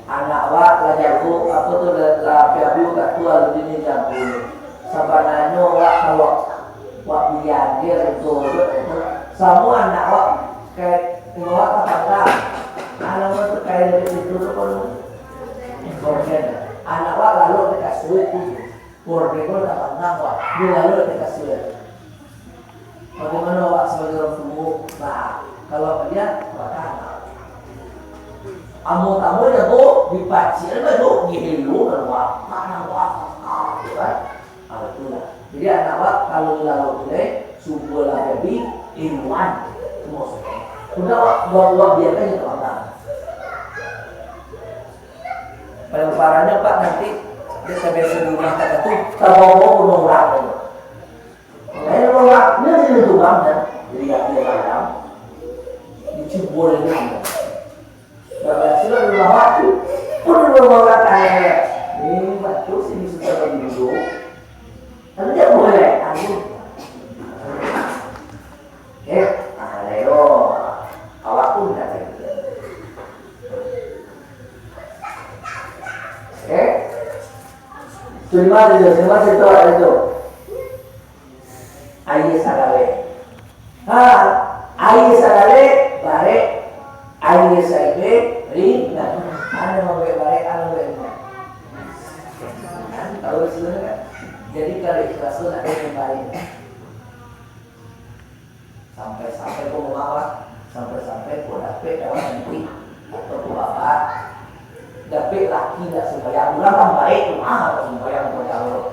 anak wak lah jago, apo tu, lah, lah piabu ka tu alun dini jago. Sabananyo wak kalau wak biagiah itu, samo anak wak kai, wak tapatah. Anak wak tu kai dari situ tu pun. Anak wak lalu di kasur tu. Bordego lah pandang, wak. Dia lalu dia kasih. Bagaimana awak sebagai orang tua? Nah, kalau dia, wak tanah. Amo tamu dia tu, dipacik lah tu, dihelu kan, wak. Mana wak? Ah, gitu kan? Ah, itulah. Jadi anak wak, kalau lalu dia, subuh lah jadi, iluan. Itu maksudnya. Sudah wak, wak, wak biarkan dia pandang. Paling parahnya, Pak, nanti dia terbiasa di rumah tak tu, tabawa-bawa rumah orang tu. Makanya rumah orang, dia jadi rumah kan. Jadi kaki orang dalam. Dicibur ini. Dah berhasil lah rumah waktu. Pun rumah orang kaya. Ni, waktu sini sudah bagi duduk. Tapi dia boleh. Aduh. Eh, ah, leo. Awak pun dah ada. Eh? Lima tu, lima tu, tu, tu. Aia sagaleh. Ha, aia sagaleh, barek. Aia sagaleh, ringan. Ado mambuek barek, ado mambuek ringan. Kan, tahu sebenarnya kan? Jadi, kalau ikhlas tu nak kena barek. Sampai-sampai ko mamak lah, sampai-sampai ko dapek dalam nanti, atau ko bapak, dapek laki dak sumbayang, urang kan baik tu, ah, dak sumbayang ko jauh.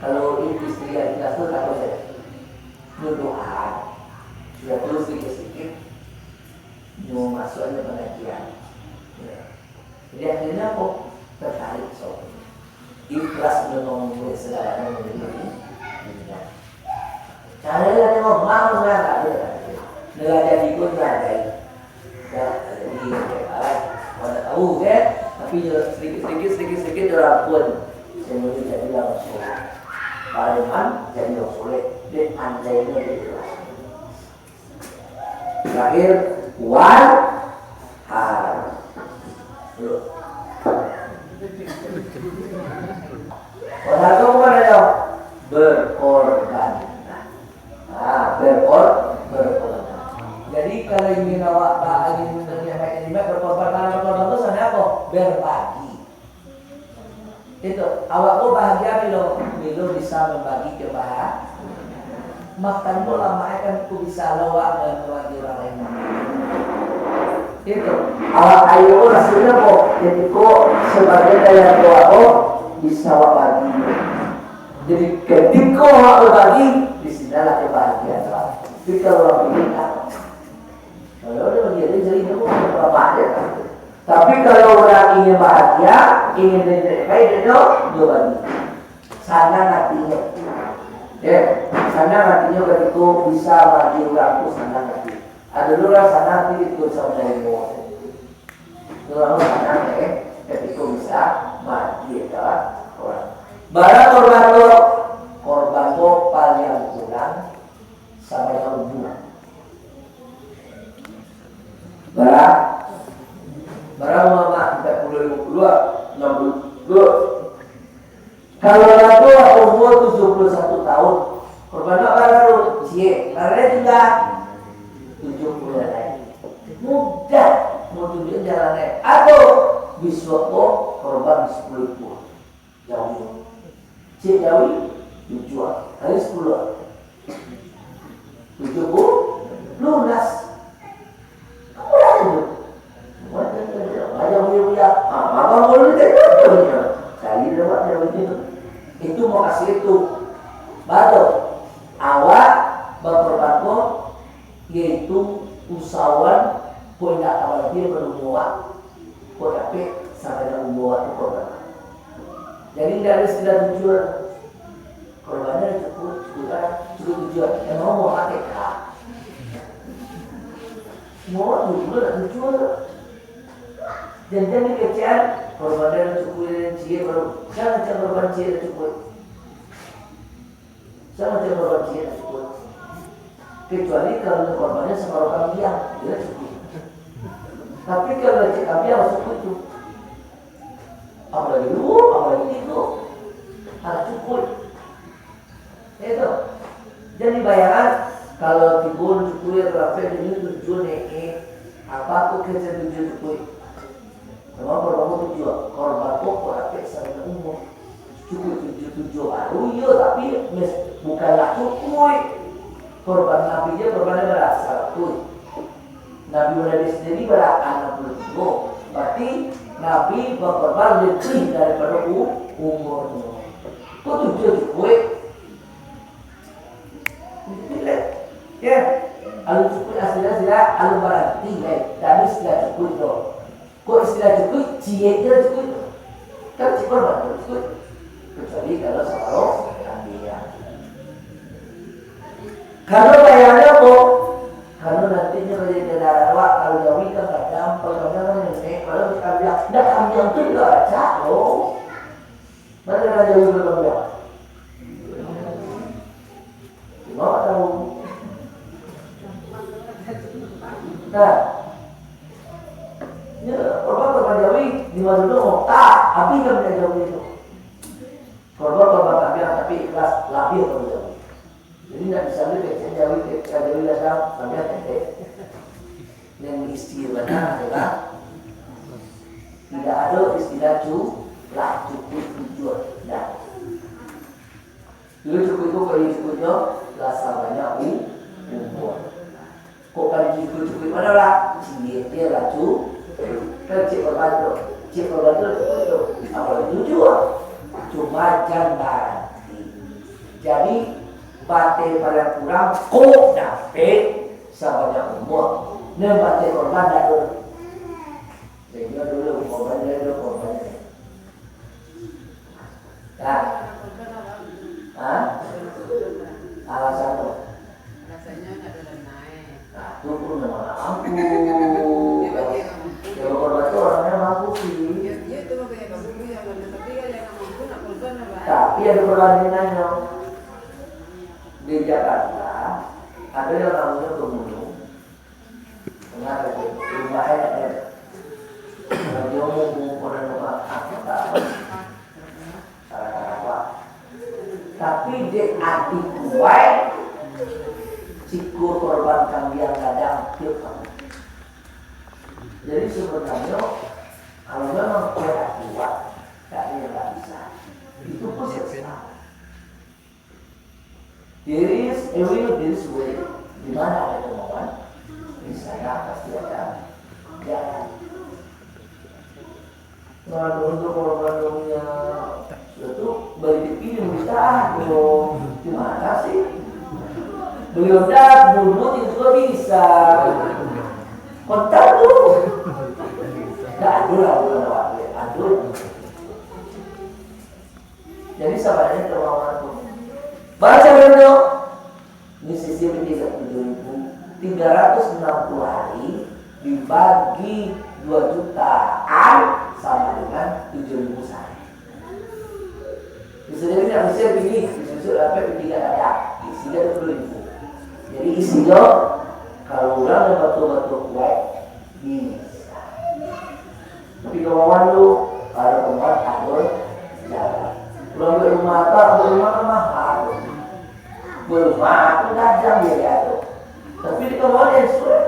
Kalau istri yang ikhlas tu takut saja. Nyo doa, sudah tu sedikit-sedikit, nyo masuk aja pengajian. Ya. Jadi akhirnya kok tertarik so. Ikhlas memang segala yang menjadi. Cara yang memang mengarah dia. Nila jadi pun menghargai. Ya, jadi, ah, mana tahu kan? Tapi dia sedikit-sedikit, sedikit-sedikit dia rampun. Semua jadi orang soleh. Pareman jadi orang soleh. Dia andainya dia ikhlas. Terakhir, wal har. Dulu. Wal har tu apa dia? Berkorban. Ah, berkor-, berkorban. Jadi, kalau ingin awak ba-, ingin menerima nikmat, berkorban, karena berkorban tu sana apa? Berbagi. Itu, awak ko bahagia bilo, bilo bisa mambagi kebahagiaan. Makan bola makan ko bisa lo awak mambagi urang lain. Itu, awak kayo ko rasonyo ko, ketiko sabagai daya ko awak ko bisa awak bagi. Jadi, ketiko awak babagi, di sinalah kebahagiaan awak. Tapi kalau urang miskin, ah, kalau urang miskin, jadi, jadi, itu, apa aja. Tapi kalau urang ingin bahagia, ingin jadi baik, dia, dia bagi. Sanang hatinyo. Ya, sanang hatinyo ketiko bisa bagi urang tu sanang hati. Ado urang sanang hati ketiko bisa manarimo. Urang sanang, eh, ketiko bisa bagi urang. Bara korban tu, korban tu paling kurang sabanyak ubuah. Bara? Bara, Mak? Ampek puluah, limo puluah, anam puluah. Kalau lah tu umur tujuh puluh satu tahun, korban bara tu? Ciek, bara tu lah tujuh puluah lai. Mudah mau tunjuk jalan lai. Atau bisuak ko korban sapuluah ekor. Jawi. Cik jawi, tujuah. Kali sapuluah. Tujuah puluah. Lunas. Kamu dah tunjuk. Banyak, banyak, banyak. Ah, abang boleh tak tunjuk? Kali lewat jawi itu. Itu mau kasih itu. Baru. Awak bakorban ko, yaitu usahawan ko indak ka balanti pado umua awak, ko dapek sabanyak umua awak tu korban. Jadi, indak ado istilah tujuah. Korban nyo cukuik, cukuik lah, cukuik tujuah. Emang mau pakai kah? Mau tujuah lah tujuah. Janjian di kecekan, korban nyo cukuik, ciek baru. Jangan macam korban ciek cukuik. Sama macam korban ciek lah cukuik. Kecuali kalau korbannyo saparo kambiang, iyo lah cukuik. Tapi kalau ciek kambiang, lah cukuik tu. Apalagi duo, apalagi tigo. Alah cukuik. Itu. Jadi bayangan, kalau tigo cukuik, rapek duo tujuah, eh, eh. Apa tu kecek tujuah cukuik? Memang korban ko tujuah, korban ko kok dapek sabanyak umua. Cukuik tujuah-tujuah baru, iyo, tapi mes-, bukanlah cukuik. Korban Nabi je, korban bara? Saratuih. Nabi Ibrahim sendiri bara? Anam puluah tigo. Berarti Nabi bakorban lebih daripado u-, umurnyo. Kok tujuah cukuik? Tidak. Ya. Alun cukuik istilah-istilah, alun baranti, ya. Tapi istilah cukuik tu. Kok istilah cukuik, ciek je lah cukuik tu. Kan ciek korban tu cukuik. Kecuali kalau saparo kambiang. Kalau bayangan ko, kalau nantinyo kalau jadi kendaraan awak, kalau jawi kan gadang, kalau kambiang kan nenek, kalau kambiang, ndak, kambiang tu ndak acak lo. Mana ada jawi kalau kambiang? Cuma awak tahu. Nah, ya, korban-korban jawi di mana tu, oh, tak, habis kan benda jawi tu. Tapi ikhlas, labiah baru jauah. Jadi, nak bisa beli kecek jauh, kecek jauh ladang, labiah pendek. Yang istilah adalah tidak ada istilah cu-, lah cukup tujuan. Tidak. Dulu cukuik tu, kalau cukuiknyo lah sabanyak u-, umur. Kok kalau cukuik-cukuik mano lah? Ciek je lah cu-, kan ciek korban tu. Ciek korban tu cukuik tu. Apolai tujuah. Cuma jan baranti. Jadi, bateh paling kurang kok dapek sabanyak umur. Nan bateh korban dak ado. Sehingga dulu korban dia, dulu korban dia. Nah. Hah? Alasan tu? Alasannya nak dalam naik. Nah, tu pun memang nak mampu. Dia bagi yang mampu. Kalau korban tu orangnya mampu sih. Ya, dia tu makanya kamu tu yang mana, tapi kan yang mampu nak korban apa? Tapi ada perbandingannya. Di Jakarta, ada yang namanya pemulung. Dengar lagi, rumah ayah dia. Kalau dia mau ngumpul dan rumah, ah, tak apa. Salah tak apa. Tapi dek ati kuaik, siko korban kambiang gadang tiok kamu. Jadi sebenarnya, kalau memang kuaik ati kuaik, tak ada yang tak bisa. Itu pun sesat. There is a will, there is a way. Di mana ada kemauan, di sana pasti ada jalan. Nah, untuk korban dunia, itu bagi dipilih minta, bro. Di mana sih? Beliau dah dulu itu juga bisa. Kontak tu. Tak ada lah, bukan awak dia. Aduh. Jadi, sabananyo kemauan tu. Baco dulu. Ni sisi tiga puluh tujuh ribu tiga ratus enam puluh hari dibagi dua jutaan sama dengan tujuh ribu sehari. Bisa jadi nak bisa begini, bisa dapek tiga ada. Isinya dua puluh ribu. Jadi, isinyo, kalau urang yang batul-batul kuaik, bisa. Tapi kemauan tu, kalau kemauan atur jalan. Kalau ambil rumah tu, ambil rumah kan mahal tu. Ambil rumah tu tajam biaya tu. Tapi di kemauan yang sudah,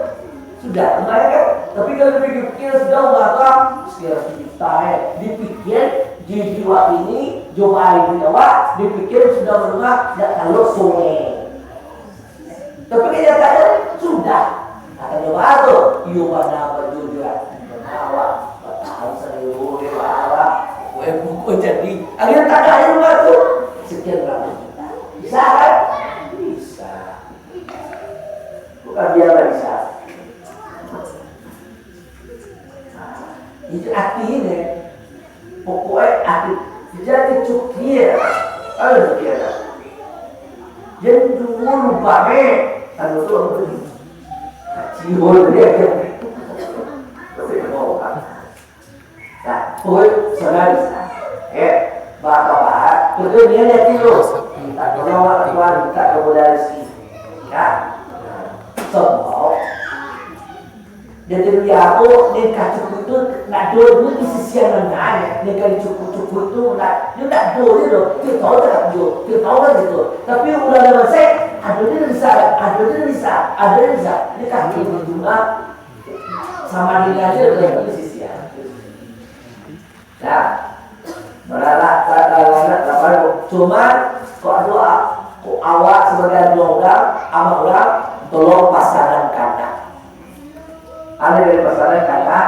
sudah kemarin kan. Tapi kalau dipikir-pikir, sudah rumah tu, sekian juta eh. Dipikir, di jiwa ini, jumpa hari di awak, dipikir sudah rumah, tidak tahu sungai. Tapi kenyataannyo sudah. Katonyo baa tu? Iyo bana bajujur ati, bana awak batahan salero dek baa. Pokoknyo pokok jadi. Akhirnyo tak ado aja rumah tu. Sekian ratus juta. Bisa kan? Bisa. Bukan biar bisa. Nah, itu artinya. Pokoknyo ati, jadi cukia. Ayo cukia dah. Jadi dulu lupa eh. Anu tu apa ni? Kacil dia. Tapi mau kan. Nah, pokoknyo saudara. Eh, bapak-bapak, betul dia lihat dulu. Minta tolong orang tua, minta kemudahan rezeki. Ya. Semua. Jadi, bia ko, nan ka cukuik tu, nak ado duit di sisi nan lain, nan ka dicukuik-cukuik tu, nak, yo nak ado je tu, tiok taun tak ado, tiok taun kan gitu. Tapi, urang nan bansaik, ado je bisa, ado je bisa, ado je bisa. Nan ka cukuik tu mah, samo dengan aja tu, di sisi. Nah, malah, malah, malah, malah, cuma kok ado a-, kok awak sabagai anak urang, amak urang, tolong pasangan kanak. Ado dari pasangan kanak,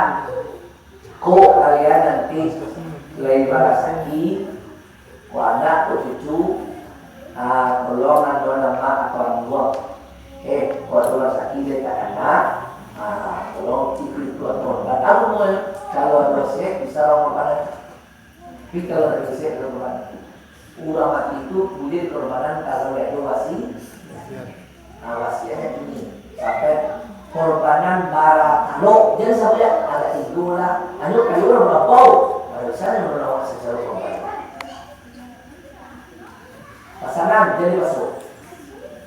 kok kalian nanti lai barasaki, kok anak, kok cucu, ah, tolong ado nama atau anuak. Eh, kok ado rasaki dari takana, ah, tolong ikut-ikut korban. Apo namonyo? Kalau ado sek, bisa lah korban. Tapi kalau ado sek, ado korban. Urang mati tu buliah dikorbanan kalau ado wasi-, ah, wasiatnyo ini. Sampai korbanan bara talok. Jan sampai agak tigo lah. Hanyo kayo urang balapau. Kalau di sana urang awak sacaro korban. Pasangan jadi masuk.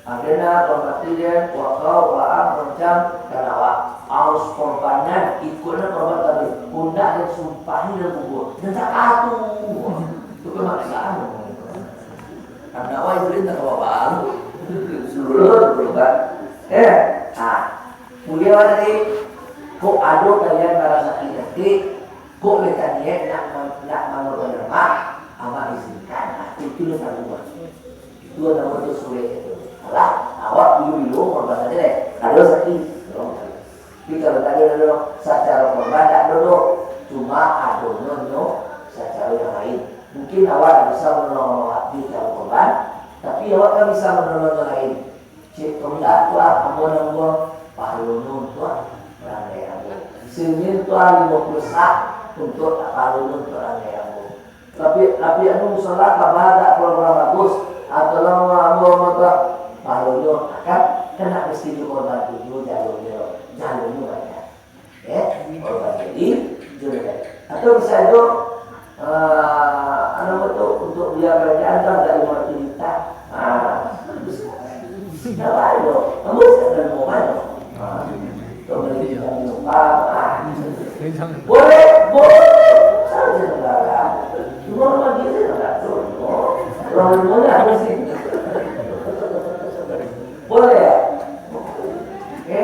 Agena, kau mati dia, wakau, waang, roncang, dan awak. Harus korbanan, ikutlah korban tadi. Pundak dan sumpahi dan kubur. Dan tak patuh. Itu kan maksaan. Anak wai sudah tak apa-apa. Suruh dulu kan. Eh, ah. Kemudian tadi, kok ado kalian barasakik-sakik, kok leka niat nak man-, nak mangorban lemak, amak izinkan. Nah, itu lah saruah. Itu namo tu suek itu. Alah, awak dulu-dulu korban saja deh. Ado sakik, tolong. Tapi kalau tadi ado sacaro korban, tak ado doh. Cuma adonyo nyo sacaro yang lain. Mungkin awak tak bisa manolong awak di sacaro korban, tapi awak kan bisa manolong yang lain. Cek, kalau tak, tuan, ambo nan buang, pahalonyo untuak urang daerah ambo. Senin, tuan, limo puluah sak untuak, pahalonyo untuak urang daerah ambo. Tapi, tapi anu, musola ka badak, pulang-pulang bagus. Atau lah, ambo, ambo, tuan, pahalonyo akan kena mesti dikorban tujuh jalurnyo, jalurnyo banyak. Eh, korban jadi, jadi. Atau bisa jo, ah, anu tu, untuk biaya kerajaan tu agak lima ratus juta. Ah, bisa. Nah, ayo, kamu bisa dari rumah, ayo. Ah, untuk beli kita minum, ah, ah. Boleh, boleh. Saja negara. Cuma rumah dia saja negara. Orang rumahnya apa sih? Boleh ya? Oke.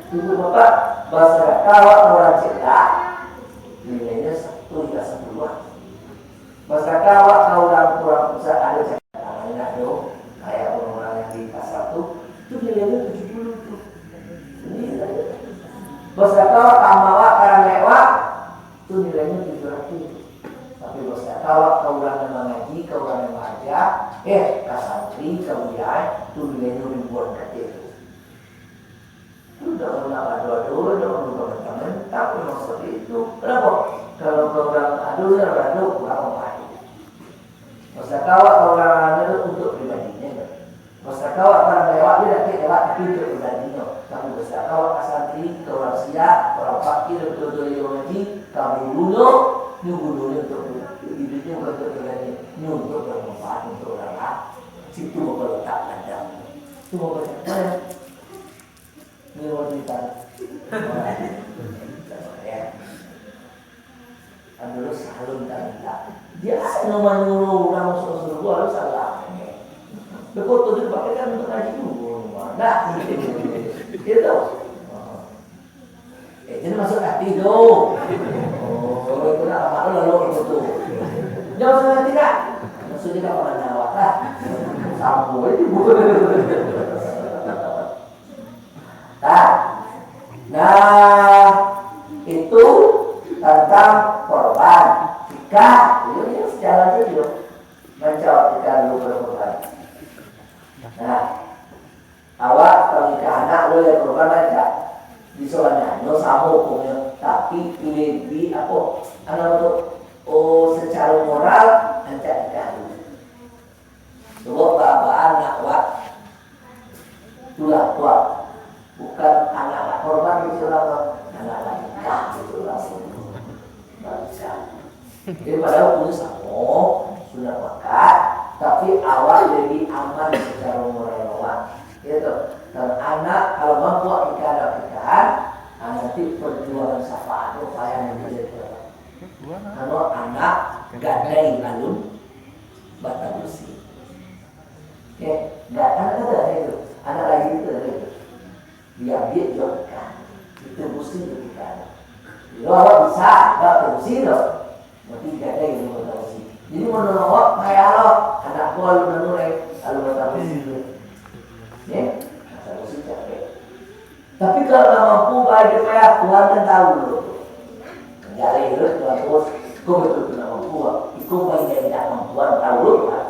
Ibu bapak, basadakah awak ka urang cegak, nilainyo satu hingga sapuluah. Basadakah awak ka urang kurang, misal ado cegak tangan, ado kayak urang-urang yang di pasar tu, tu nilainyo tujuah puluah tu. Ini nilainyo. Basadakah awak ka amak awak, ka anak awak, tu nilainyo tujuah ratuih. Tapi basadakah awak ka urang yang mangaji, ka urang yang maaja, eh, ka santri, ka buya, tu nilainyo ribuan katik tu. Sudah, kalau nak ado-ado, ado, bukan mentang-mentang, memang seperti itu. Kenapa? Kalau kau orang ado, ya, ado, kurang baik. Masa kawak, kau orang ado untuk pribadinya. Masa kawak, kalau lewat, dia dak lewat, tapi untuk pribadinya. Tapi masa kawak, ka santri, ka urang siak, ka urang fakir, betul-betul dia mengaji, ka gurunyo, ni gurunyo untuk pribadi, bukan untuk pribadi, ni untuk bermanfaat untuk orang lain. Situ bapak letak ladang. Itu bapak cakap, ya. Ni urang cerita. Ya. Kan dulu salun tak minta. Dia anu manyuruh urang masuk surga, lalu salah. Bekoto tu dipakai kan untuk ngaji dulu. Nah, gitu. Eh, jadi masuk hati tu. Oh, itu nak amal lalu itu tu. Dia masuk hati tak? Maksudnya tak pernah nyawat lah. Sama itu. Nah, nah, itu tentang korban. Jika, ini, ini sejalan saja. Baca jika dulu berkorban. Nah, awak kalau nikah anak, boleh korban aja. Di sabananyo samo hukumnyo, tapi lebih apo? Anu tu, oh, secara moral, ancak nikah dulu. Sebab babaan nak buat tulah tuah. Bukan anak nak korban gitu lah, anak nak nikah gitu lah. Baca. Jadi padahal punya samo, sunat akad, tapi awak lebih aman secara moral awak. Gitu. Dan anak kalau mampu nikah dan pernikahan, ah, nanti perjuangan syafaat tu payah yang menjadi korban. Kalau anak gadai alun batabusi. Oke, nggak, anak itu ada itu. Anak lagi itu ada itu. Diambil juga ikan. Itu musti juga ikan. Kalau awak bisa, nggak fungsi loh. Berarti gadai yang mau tahu sih. Jadi menurut awak, kayak lo, anak gua lu menurut, lalu mau tahu sih. Ya, tahu sih capek. Tapi kalau nggak mampu, baik payah, Tuhan kan tahu dulu. Jalai dulu Tuhan, terus, kau betul tu nak mampu, ah. Iko baik dari tidak mampu, Tuhan tahu dulu, Tuhan.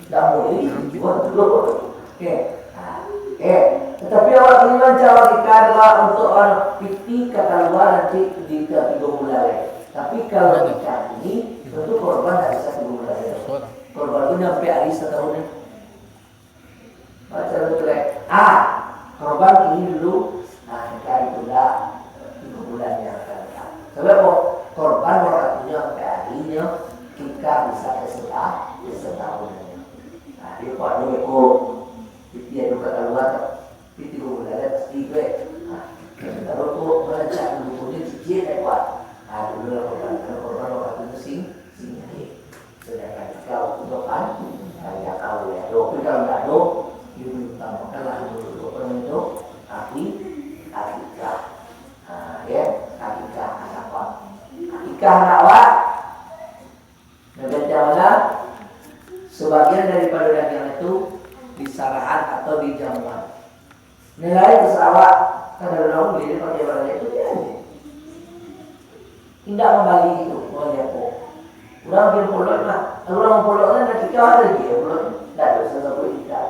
Nggak boleh, Tuhan dulu. Oke. Oke. Tetapi awak terima cara kita adalah untuk, anu, piti ka kaluar nanti di tiga bulan, eh. Tapi kalau ikan ini, tentu korban nggak bisa tiga bulan, eh. Korban itu nyampe hari setahun, eh. Baca tu, eh. Ah, korban ini dulu, ah, kita ditunda tiga bulan yang akan datang. Sebab apa? Korban wakatunya sampai harinya, kita bisa kesedah-, kesedahunannya. Nah, dia kuat dulu, iko. Dia duka keluar, tapi tiga bulan dia pasti gue. Nah, kalau tu, merancak dulu, dia cicil, eh, kuat. Ah, dulu lah korban, kalau korban wakatunya sing-, singkir. Sedangkan kau tu kan, Tapi kalau ndak ado, diutamakanlah dulu, apa namanya tu? Aki-, akikah. Ha, ya, akikah anak awak. Akikah anak awak. Nah, biasalah, sebagian daripada daging itu disarahan atau dijamuan. Nilai pesawat, kadang-kadang beli dia pakai barang itu dia aja. Indak mambali itu, mambali apa? Urang dia polot lah. Urang polot kan dah tikah lagi ya polot. Ndak ada sasabuik tikah.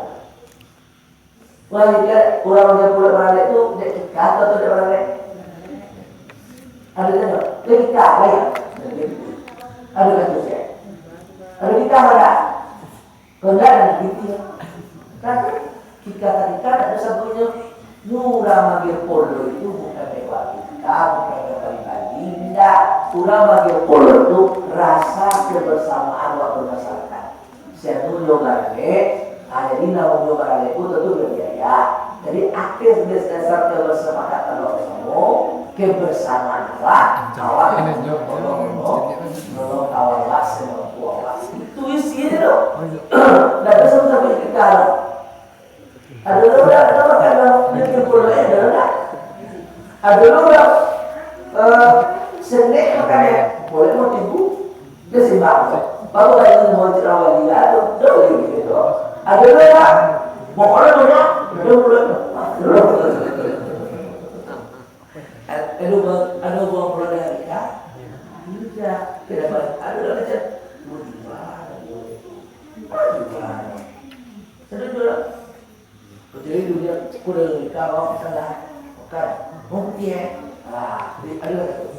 Urang dia, urang dia polot barang tu, dia tikah atau tidak barang? Ada kan? Dia tikah lah ya. Ada kan tu saya. Ada tikah mana? Kau ndak ada bukti. Kan? Kika tadi kan ada sabuiknyo, nyo urang manggil polo itu bukan dek wakika, bukan dek bali-bali, indak. Urang manggil polo tu rasa kebersamaan awak bermasyarakat. Sianu yo baralek, ah, jadi namonyo baralek tu tentu berbiaya. Jadi, atas dasar kebersamaan awak bersamo, kebersamaan awak, awak nolong, nolong kawan awak semampu awak. Itu isi tu. Ndak bisa sampai kita. Ado lo dak, ado makan lo, dia kumpul lo, eh, ado lo dak? Ado lo dak? Eh, senek makan ya, boleh mau tibu. Dia simbang tu. Baru tadi mau ceramah dia tu, dah boleh gitu tu. Ado lo dak? Pokoknya banyak, ado lo. Ado buah, ado buah puluhan dari ka? Indak. Kenapa? Ado lah macam, mau jual, mau jual. Sudah jual. Kecuali dunia, aku dah nikah, awak makan lah. Makan. Mau pergi, eh? Ah, ado lah tu.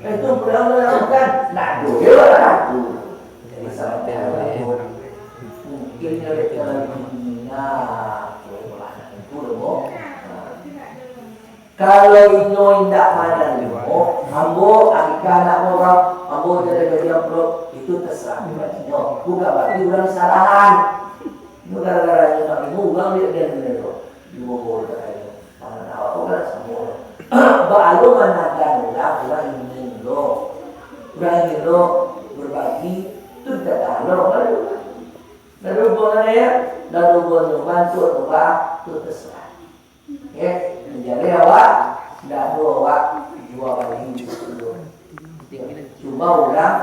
Eh, tu pulang lah makan. Nak duit lah aku. Jadi, sampai aku. Mungkin dia nak jalan di dunia. Boleh malah nak itu loh. Nah. Kalau inyo indak manarimo, ambo, akikah anak urang, ambo jadi bagian pro, itu terserah pribadinyo. Bukan berarti urang salahan. Itu gara-gara inyo nak nimo, urang dia, dia, dia, dia, di bawah dia kayo. Tangan awak tu kan samo. Baalun managan urang, urang ingin lo. Urang ingin lo berbagi, tu kita tolong, baru. Ndak ada hubungan ya, ndak ada hubungan bantuak urang, tu terserah. Oke, jadi awak, ndak ado awak jua bali di situ. Cuma urang,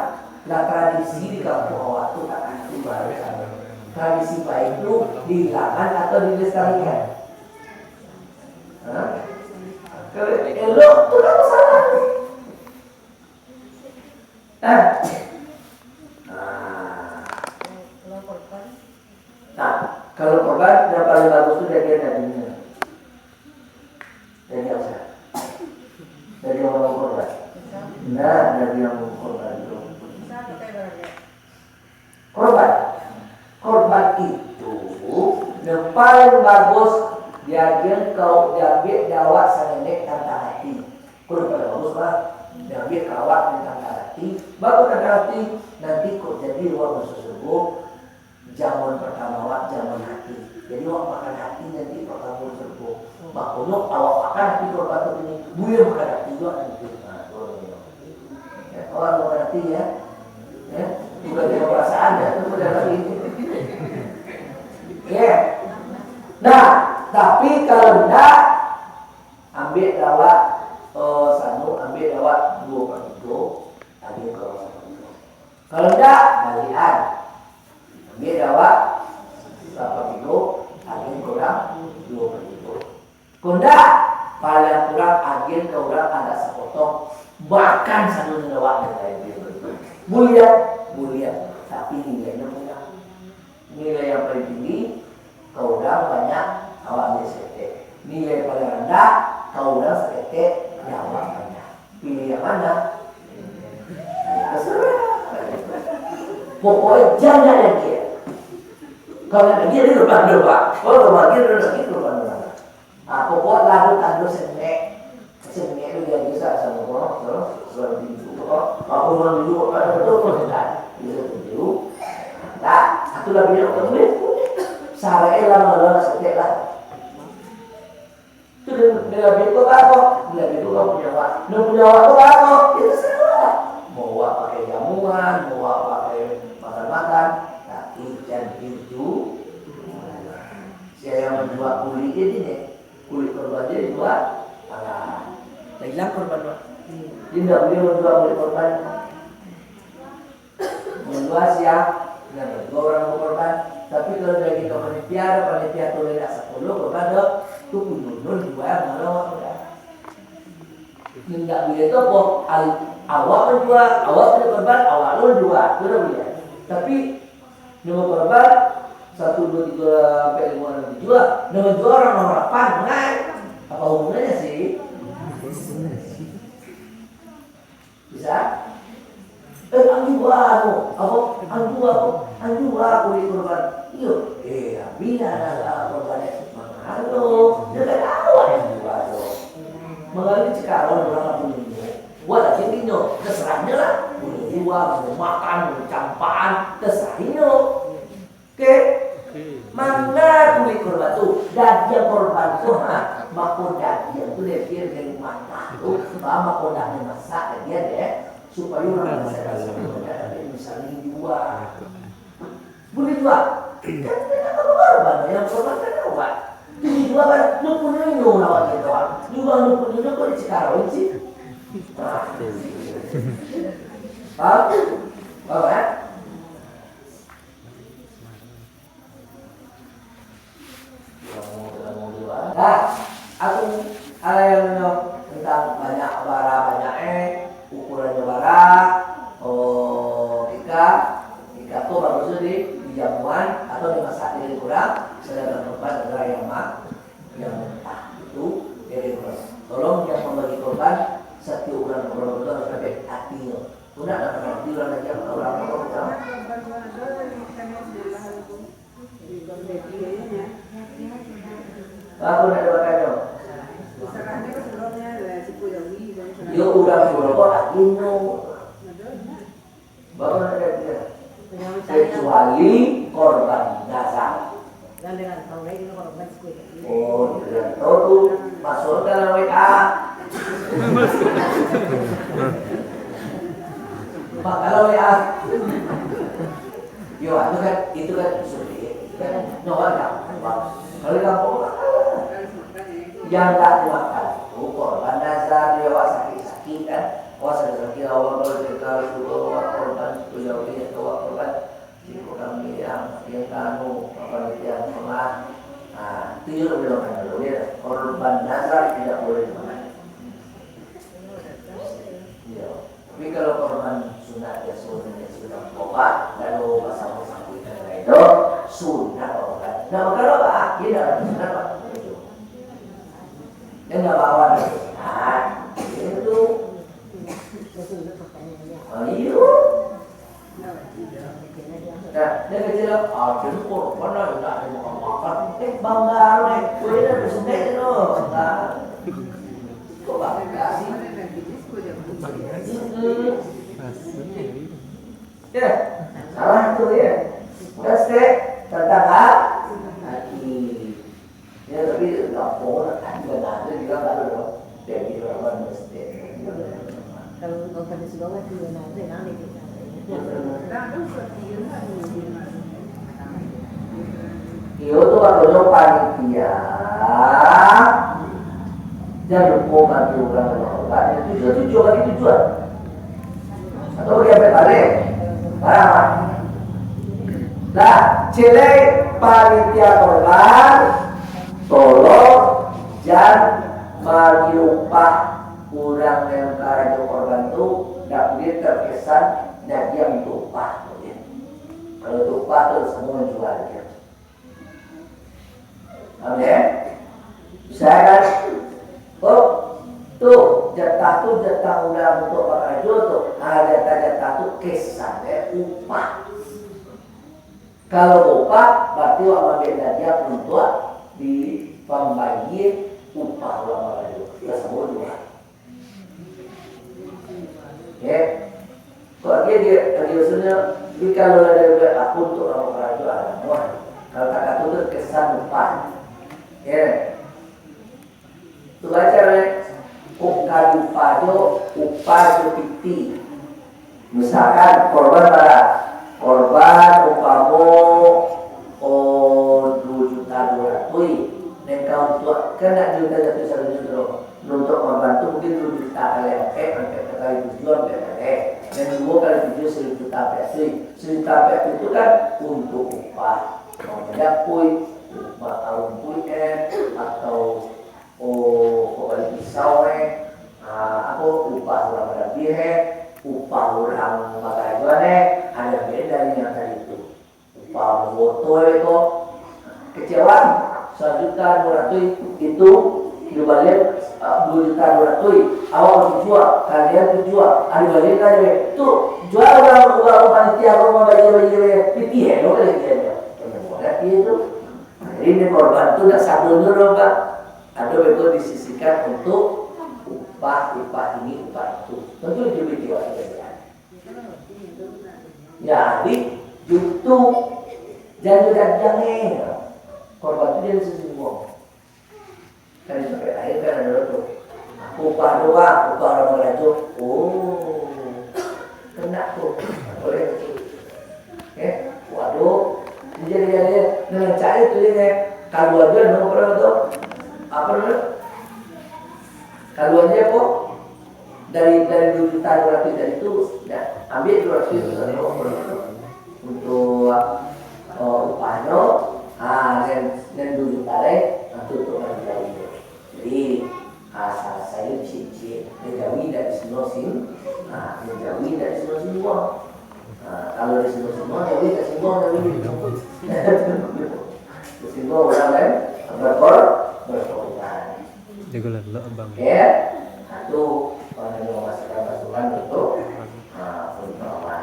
lah tradisi di kampung awak tu tak ado baru. Tradisi baik tu dihilangkan atau dilestarikan? Hah? Kalau elok tu tak masalah. Nah. Nah. Nah, kalau korban yang paling bagus tu daging dagingnya. Daging apa? Daging orang korban. Nah, daging yang korban itu. Korban. Korban itu yang paling bagus diagian kau diambil dawat sangenek tantang hati. Korban bagus lah. Diambil kawat tantang hati. Bagus tantang hati. Nanti kok jadi awak masuk surga. Jamuan pertama awak jamuan hati. Jadi awak makan hati nanti pertama surga. Makanya awak makan hati korban tu ini. Buya makan hati juga nanti. Nah, kalau Ya, orang mau ngerti ya. Ya, bukan dengan perasaan ya, itu udah lagi. Ya. Nah, tapi kalau ndak, ambil dawat, oh, sanu, ambil dawat dua per tiga, ambil ke orang satu. Kalau ndak, balian. Ambil dawat dua per tiga, ambil ke orang dua per tiga. Kok ndak, paling kurang agian ka urang ado sapotong, bahkan sadonyo awak nan lain. Buliah, buliah, tapi nilainyo kurang. Nilai yang paling tinggi, ka urang banyak, awak ambil saketek. Nilai paling randah, ka urang saketek, ka awak banyak. Pilih yang mana? Ya, terserah. Pokoknya jangan lagi. Kalau lagi, dia lupa, lupa. Kalau lagi, dia lagi, lupa, lupa. Ah, pokok lalu tando senek. Senek tu jadi sa-, samo ko, so, so, di ko. Aku mau dulu, apa tu, tu, tu, tak. Bisa tu dulu. Nah, satu lagi yang aku boleh. Sarai lah, malah setek lah. Tu dia, dia lagi tu apa? Dia lagi tu kan punya awak. Dia punya awak tu apa? Itu salah. Mau awak pakai jamuan, mau awak pakai makan-makan, tapi jangan pintu. Yang manjua kulik dia ni, kulik korban dia jua, alah, lah ilang korban tu. Dia indak buliah manjua kulik korban. Manjua sia, nah, manjua urang bakorban. Tapi kalau dari ka panitia, panitia tu indak sapuluah korban tu, tu punyo jua, malah awak tu dah. Indak buliah tu apo? Al-, awak manjua, awak punyo korban, awak lo manjua. Tu indak buliah. Tapi, nyo bakorban, satu, dua, tiga, ampek, limo, anam, tujuah. Nyo manjua urang nomor lapan, kan? Apo hubungannyo sih? Bisa? Eh, ang jua tu. Apo? Ang jua apo? Ang jua kulik korban. Iyo. Eh, bila nak korban itu mangalo, dia kan awak ang jua tu. Mangalo cikaron urang punyo. Buat lagi inyo, terserah inyo lah. Punyo jua, punyo makan, punyo campaan, terserah inyo. Oke? Oke. Manga kulik korban tu, dagiang korban tu, ha, mako dagiang tu dia kira dari mata tu, ha, mako dak dimasak dagiang deh, supayo urang rasa-rasa, misalnyo jua. Buliah jua. Kan dia nak korban, yang korban kan awak. Jadi jua kan, lu punyo inyo awak gitu, ha. Jua lu punyo inyo kok dicikaroin sih. Nah. Paham? Paham, kan? Nah, aku, ah, yang tentang banyak bara, banyak eh, ukurannyo bara, oh, tika, tika tu bagusnyo di, di jamuan atau dimasak di liak urang, sadangkan korban adalah yang ma-, yang mentah. Itu dari korban. Tolong yang pambagi korban, satiok urang korban itu harus sampai hatinyo. Udah, nak pernah hati urang lagi, urang apa, urang. Baru nak dua kali. Yo, urang suruh kok akhirnyo. Baru nak dia. Kecuali korban nazar. Oh, di rantau tu masuk dalam W A. Mak dalam W A. Yo, itu kan, itu kan sulit. Kan, no, kan gampang. Kalau gampang, yang tak dimakan itu korban nazar, dia awak sakit-sakit, kan. Awak sakit-sakit, awak kalau kita suruh awak korban, suruh awak korban. Jiko kami yang, yang anu, apa itu yang pernah, ah, itu juga belum kan dulu, ya. Korban nazar tidak boleh dimakan. Iya. Tapi kalau korban sunat, ya, sunat, ya, sunat tobat, lalu basangkut-sangkut dengan itu, sunat tobat. Nah, kalau apa? Tidak ada sunat, Pak. Itu. Dia nggak bawa lagi. Nah, itu. Oh, iya. Nah, dia kecil lah, ah, dia korban lah, nak dimakan-makan. Eh, bangga, eh. Boleh dah, disuntik tu. Nah. Kok bangga sih? Hmm. Ya, salah tu ya. Respect tentang ha-, hati. Ya, tapi gampang lah. Hati kan ada juga, tak ada. Jadi, orang respect. Kalau, kalau pada sudah hati kan ada, nak lagi. Iyo tu katonyo panitia. Jan lupo bantu urang dalam korban. Tujuan-tujuan bagi tujuan. Atau bagi ampek balik. Barang lah. Lah, ciek lai panitia korban, tolong jan bagi upah urang nan karajo korban tu, dak buliah terkesan dagiang tu upah tu, ya. Kalau tu upah tu samo jua, ya. Amin. Misalkan, oh, tu, jatah tu, jatah urang untuak bakarajo tu. Ah, jatah-jatah tu kesan, eh, upah. Kalau upah, bararti awak maambiak dagiang untuak di pambayia upah urang bakarajo. Iyo, samo jua. Oke. Kok dia, dia, dia maksudnya, jadi kalau ada duit akun tu orang karajo, ah, muah. Kalau tak kata tu kesan upah. Ya. Tu baca, eh. Kok kalu upah jo, upah jo piti. Misalkan korban bara, korban umpamo, oh, dua juta dua ratus. Kan nak juta jatuh satu juta. Untuk korban tu mungkin dua juta kali ampek, ampek kali tujuh, ampek kali. Dan dua kali tujuh, satu juta ampek tu. Satu juta ampek tu kan untuk upah. Mau menyapuik, upah arumpuik eh, atau, oh, kok bali pisau eh, ah, apa, upah urang marabiah eh, upah urang bakarajoan eh, ada beda dengan tadi tu. Upah motor ko, kecewa, sajuta dua ratuih itu dibaliak, ah, dua juta dua ratuih, awak tu jua, kalian tu jua, ah, dibaliak kan, tu jua urang, urang panitia ko mambayia-bayia pitih, eh, lo kalian tu. Jadi, ini korban tu nak sadonyo doh, Pak. Ado beko disisikan untuk upah, upah ini, upah itu. Tentu itu video aja. Jadi, itu jangan diagiah, eh. Korban tu jadi sasingguang. Kan di sampai akhir kan ado tu. Upah doang, upah urang marajo. Oh. Kena tu. Boleh. Eh, waduh. Jadi, jadi, jadi. Dengan cara tu, eh. Kalau ada, nama apa nama tu? Apa nama? Kalau ada apa? Dari, dari dua juta dua ratuih tadi tu, dah, ambil dua ratuih tu, untuk, eh, upahnyo, ha, nan, nan dua juta lai, ha, tu untuk manjawi. Jadi, ha, salasai ciek-ciek, manjawi dari sino sin, ha, manjawi dari sino sin wang. Ha, kalau dari sino sin wang, jawi tak simbang, jawi. Simbang urang lain, berkor-, berkorban. Jago lah, lo abang. Oke, satu, kalau ada masukan-masukan untuk, ah, untuk apa?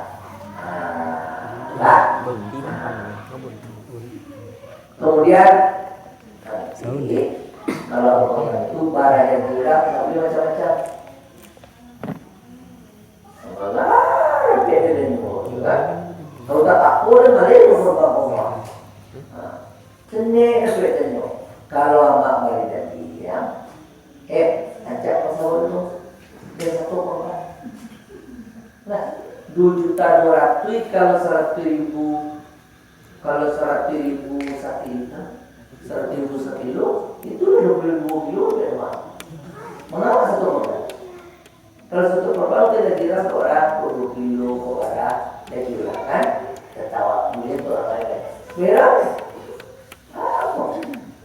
Ah, lah. Kemudian, ah, Sound. Kalau orang itu barang yang hilang, tapi macam-macam. Malah, dia ada demo, kan? Kalau tak apa, dia malah dia berubah-ubah. Ha. Kena aspek tadi. Kalau amak bali dagiang, eh, ajak pasal dulu. Dia satu korban. Nah, dua juta dua ratuih kalau saratus ribu, kalau saratus ribu sakilo, saratus ribu sakilo, itu dua puluh ribu kilo dia, Mak. Mengapa satu korban? Kalau satu kapal tu dah kira kok bara, kok dua kilo, kok bara, dah kira kan? Ketawa, kemudian tu orang lain. Merah. Apa?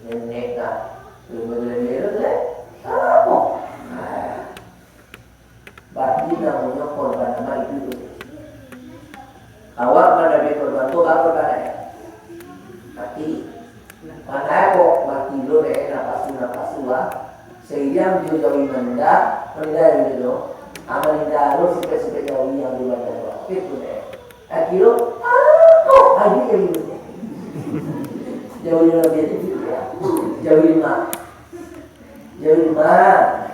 Nenek dah. Lima bulan merah tu, eh? Apa? Nah. Berarti namanya korban nama itu tu. Awak manabi korban tu, apa korban eh? Mati. Mana kok mati lo dek napasu-napasu ah. Seiring jo jawi manda, manda jo tu. Ah, manda lo sipek-sipek jawi yang di manda tu. Itu dek. Akhirnya, ah, kok aja jawi tu. Jawi lo dia tu. Jawi mah. Jawi mah.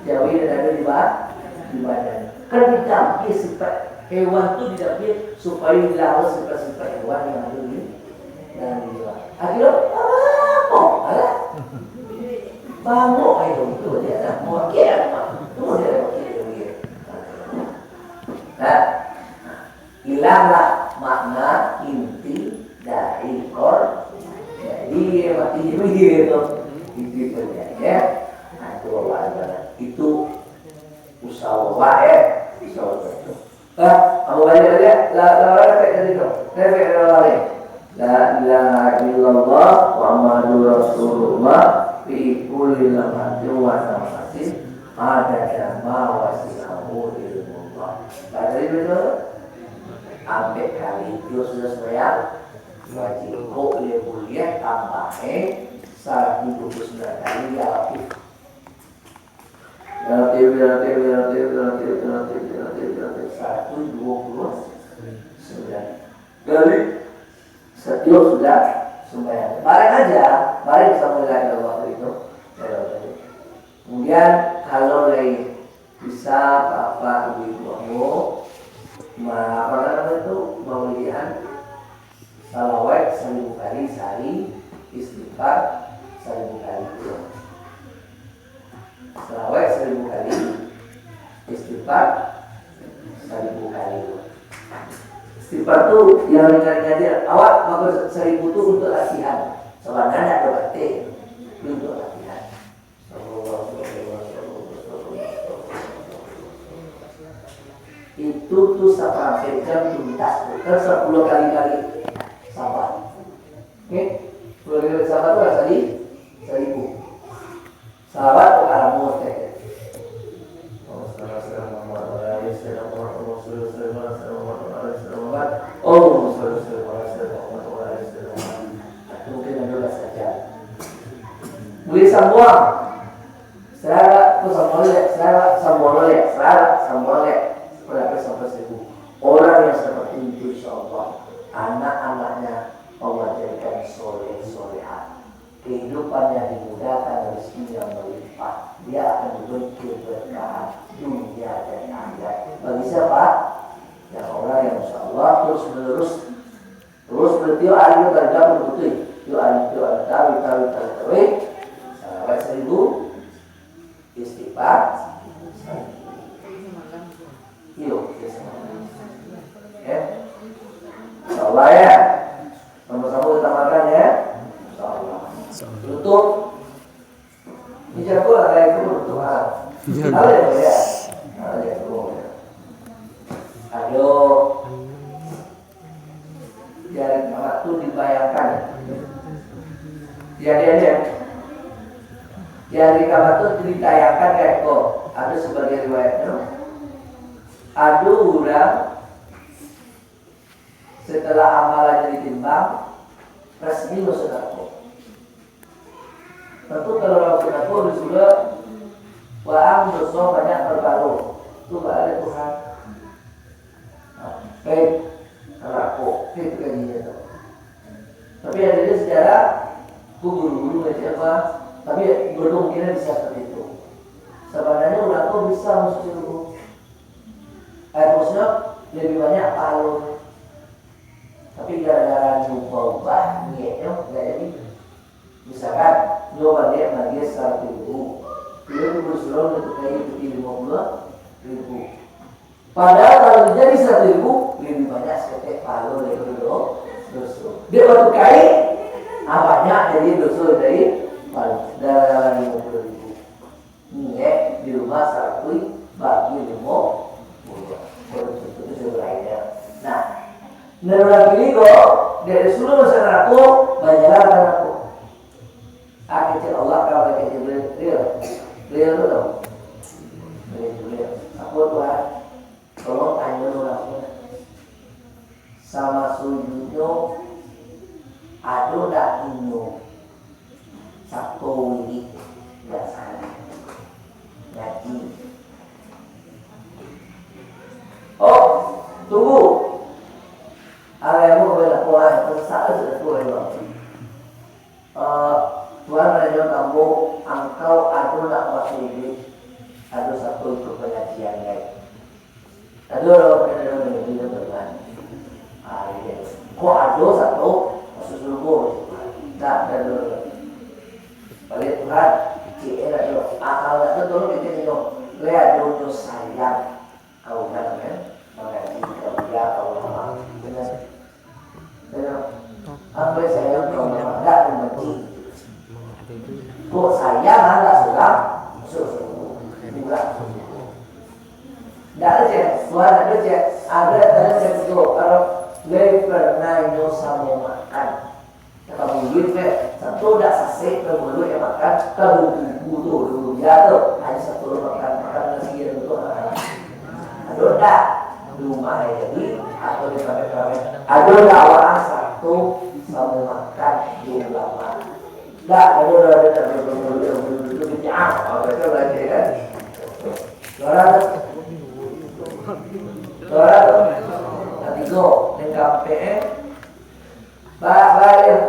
Jawi nan ado di ba-, di badan. Kan didabiah sifat hewan tu, didabiah supayo dilawan sifat-sifat hewan yang ado di dalam diri. Akhirnya, apa? Alah. Bangun ayo tu dia dah. Okey apa? Tu dia okey dia. Nah. Hilanglah makna inti dari kor-, jadi, mati juga tu. Itu saja, ya. Nah, itu Allah Taala. Itu usaha Allah, ya. Usaha Allah itu. Ah, kamu balik balik. La, la, la, efek dari tu. Efek dari Allah ni. La ilaha illallah Muhammadur Rasulullah fi kulli lamhatin wa nafsin adada ma wasi'ahu ilmullah. Tadi betul? Ampek kali, dio sudah sumbayang wajib, kok leh buliah tambah, eh, saratus dua puluh sambilan kali, ya Rabbi. Relatif, relatif, relatif, relatif, relatif, relatif, relatif, saratus dua puluh sambilan kali satiok sudah sumbayang. Bareng aja, bareng samo la ilaha illallah itu. Kemudian, kalau lai bisa, bapak, ibu, ibu ambo, ma-, apa nama itu, maulian, salawat saribu kali sahari, istighfar saribu kali. Salawat saribu kali, istighfar saribu kali. Istighfar tu yang ringan-ringan je. Awak mako saribu tu untuk latihan. Sabananyo ndak ado bateh. Itu untuk latihan. Putus saparampek jam tuntas tu, kan sapuluah kali-kali sabar. Oke? Sapuluah kali sabar tu lah sari-, saribu. Salawat kok ka lamo saketek. Mungkin ado lah saja. Buliah sambuang. Salawat tu sambuang lek, salawat sambuang lek, salawat sambuang lek. Sampai sampai saribu. Orang yang seperti itu, insya Allah, anak-anaknya Allah jadikan soleh-solehah. Kehidupannya dimudahkan, rezekinya melimpah. Dia akan diberi keberkahan dunia dan akhirat. Bagi siapa? Yang orang yang insya Allah terus menerus, terus bertiup angin, tidak berhenti. Tiup angin, tiup angin, tawi, tawi, tawi, tawi. Salawat seribu, istighfar. Iyo, biasa. Ya. Insya Allah ya. Sama-sama kita makan ya. Insya Allah. Tutup. Dijago lah itu tutup. Ah. Iya. Tahu ya, ya? Tahu ya, oh, ya. Aduh. Jari kamak tu dibayangkan. Jadi aja. Jari kamak tu ditayangkan kayak ko. Ada sebagai riwayatnya. Ada orang setelah amalannya ditimbang, resmi masuk neraka. Tentu kalau urang sunat tu disuruh, "Waang doso banyak babalo." Tu baa dek Tuhan. Nah, baik. Kalau aku, itu kan dia tu. Tapi ada juga sejarah, aku guru-guru macam apa, tapi berkemungkinan bisa seperti itu. Sebenarnya urang tu bisa masuk syurga. Eh, maksudnya, lebih banyak pahalanya. Tapi gara-gara nyo baubah niatnyo, ndak jadi. Misalkan, nyo baliak maagiah saratuih ribu, iyo tu disuruah untuak kain putiah limo puluah ribu. Padahal kalau dijadi saratuih ribu, lebih banyak saketek pahalo daripado do-, doso. Dek batu kain, ah, banyak jadi doso dari pahalo, gara-gara limo puluah ribu. Niaik di rumah saratuih bagi limo puluah. Itu, itu, itu lainnya. Nah, nan urang pilih ko, dek disuruah masuk narako, bajalan ka narako. Ah, kecek Allah kalau kecek Jibril, real. Real tu tau. Kecek Jibril. Apo Tuhan? Tolong tanyo urang tu. Samaso idupnyo, ado ndak inyo sato wirid ndak salah ngaji? Oh, tunggu. Alai ambo bae laporan, salah sudah tu, Bang. Eh, Tuhan, rajo ambo, angkau ado ndak wakatu iduik, ado sato ikut pangajian lai? Ado, ado, ado, ado, ado, ado, ado. Ah, iyo. Kok ado sato masuk surga? Ndak, ndak ado. Baliak Tuhan, C L ado. Akal ndak ado, tolong kecek inyo. Lai ado nyo sayang. Kau kan, kan? Mangaji, kau dia, kau lama. Benar. Benar. Sampai saya kau lama, ndak membenci. Kok sayang, ah, ndak surang? Masuk surga. Murah. Ndak ado cek, Tuhan ado cek. Ada tanya cek tu, kalau lai pernah inyo samo makan. Ka muluik, eh, sato dak sasek ka muluik, eh, makan, ka buku tu, dulu dia tu, hanya sato makan, makan nasi dia tu, makan. Ado dak? Rumah jadi, atau di kamar-kamar. Ado dak awak sato samo makan di ulama? Dak, ado dak, ado dak, ado dak, ado dak, ado dak, ah, ado dak lagi, kan? Suara tu. Suara tu. Katigo, di kampek, eh. Ba-, baliak.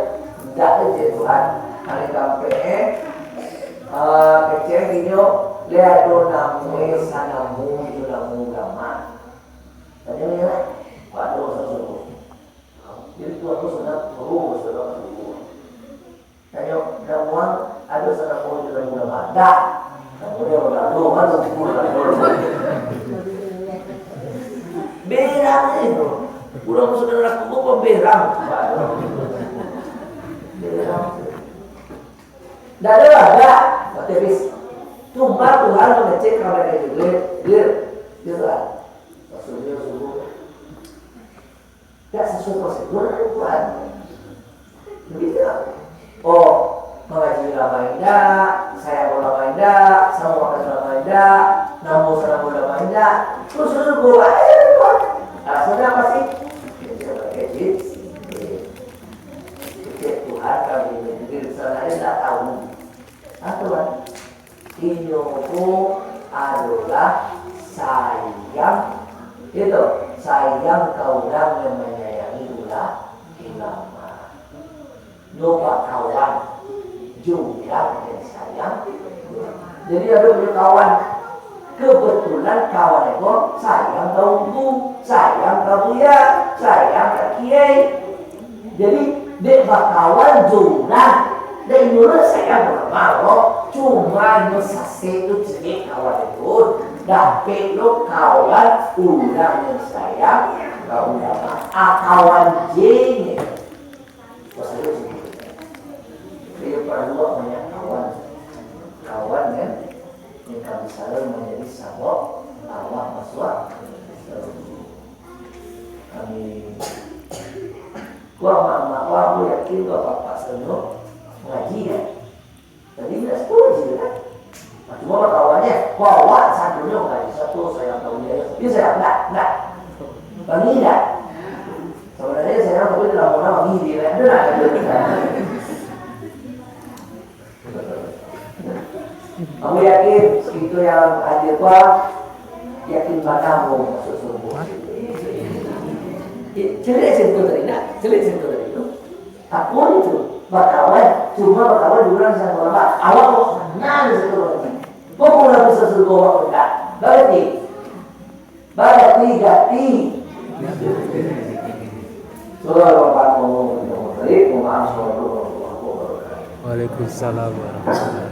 Indak kecek Tuhan. Ari tampek, eh. Ah, kecek inyo, lai ado namo, eh, sanamo, itu namo ulama. Tanyo inyo, eh, kok ado sasuruh. Jadi, Tuhan tu sangat suruh, saudara, suruh. Tanyo, namuang ado sanamo itu dalam ulama? Dak. Namo dia urang lalu, kan, urang lalu. Berang itu. Urang masuk dalam aku, kok berang? Berang. Dak ado lah, dak. Mati habis. Cuma Tuhan mangecek ka malaikat Jibril, Jibril, Jibril. Rasulullah suruh Ndak sasuai prosedur, Tuhan. Begitu. Oh, mangaji ulama indak, sayang ulama indak, samo makan ulama indak, namo sanamo ulama indak. Terus, terus, gua, eh, Tuhan. Alasannya apa sih? Dia pakai jin. Kecek Tuhan kami ini, sana dia tak tahu. Ah, Tuhan. Inyo ko adolah sayang, itu, sayang ka urang yang manyayangi ula-, ulama. Nyo bakawan jo urang yang sayang. Jadi, ado punyo kawan, kebetulan kawan ko sayang ka ungku, sayang ka buya, sayang ka kiai. Jadi, dek bakawan jo urang, dek inyo lah sayang ulama lo, cuma inyo sasek tu cegek kawan tu, dapek lo kawan urang yang sayang ka ulama. Ah, kawan je nyo. Pasal itu, dia paralu banyak kawan. Kawan kan, yang ka bisa manjadi sabab awak masuak. Amin. Wah, mak, mak, wah, aku yakin kau bapak seno ngaji, kan? Tapi indak setuju, kan? Nah, cuma bakawannya, wah, wah, satunya ngaji, satu saya tahu dia, dia saya enggak, enggak. Bang, enggak. Sebenarnya saya tahu dalam orang ini, dia, kan? Dia enggak ada. Aku yakin, itu yang hadir ko, yakin bana mau masuk surga. Eh, cari cerita tadi, nak? Cari cerita tadi tu. Takut itu, bakawan, cuma bakawan dulu yang sama ulama. Awak kok senang di situ berarti. Kok kurang bisa surga awak pun tak? Berarti. Bagati-gati. Waalaikumsalam warahmatullahi wabarakatuh.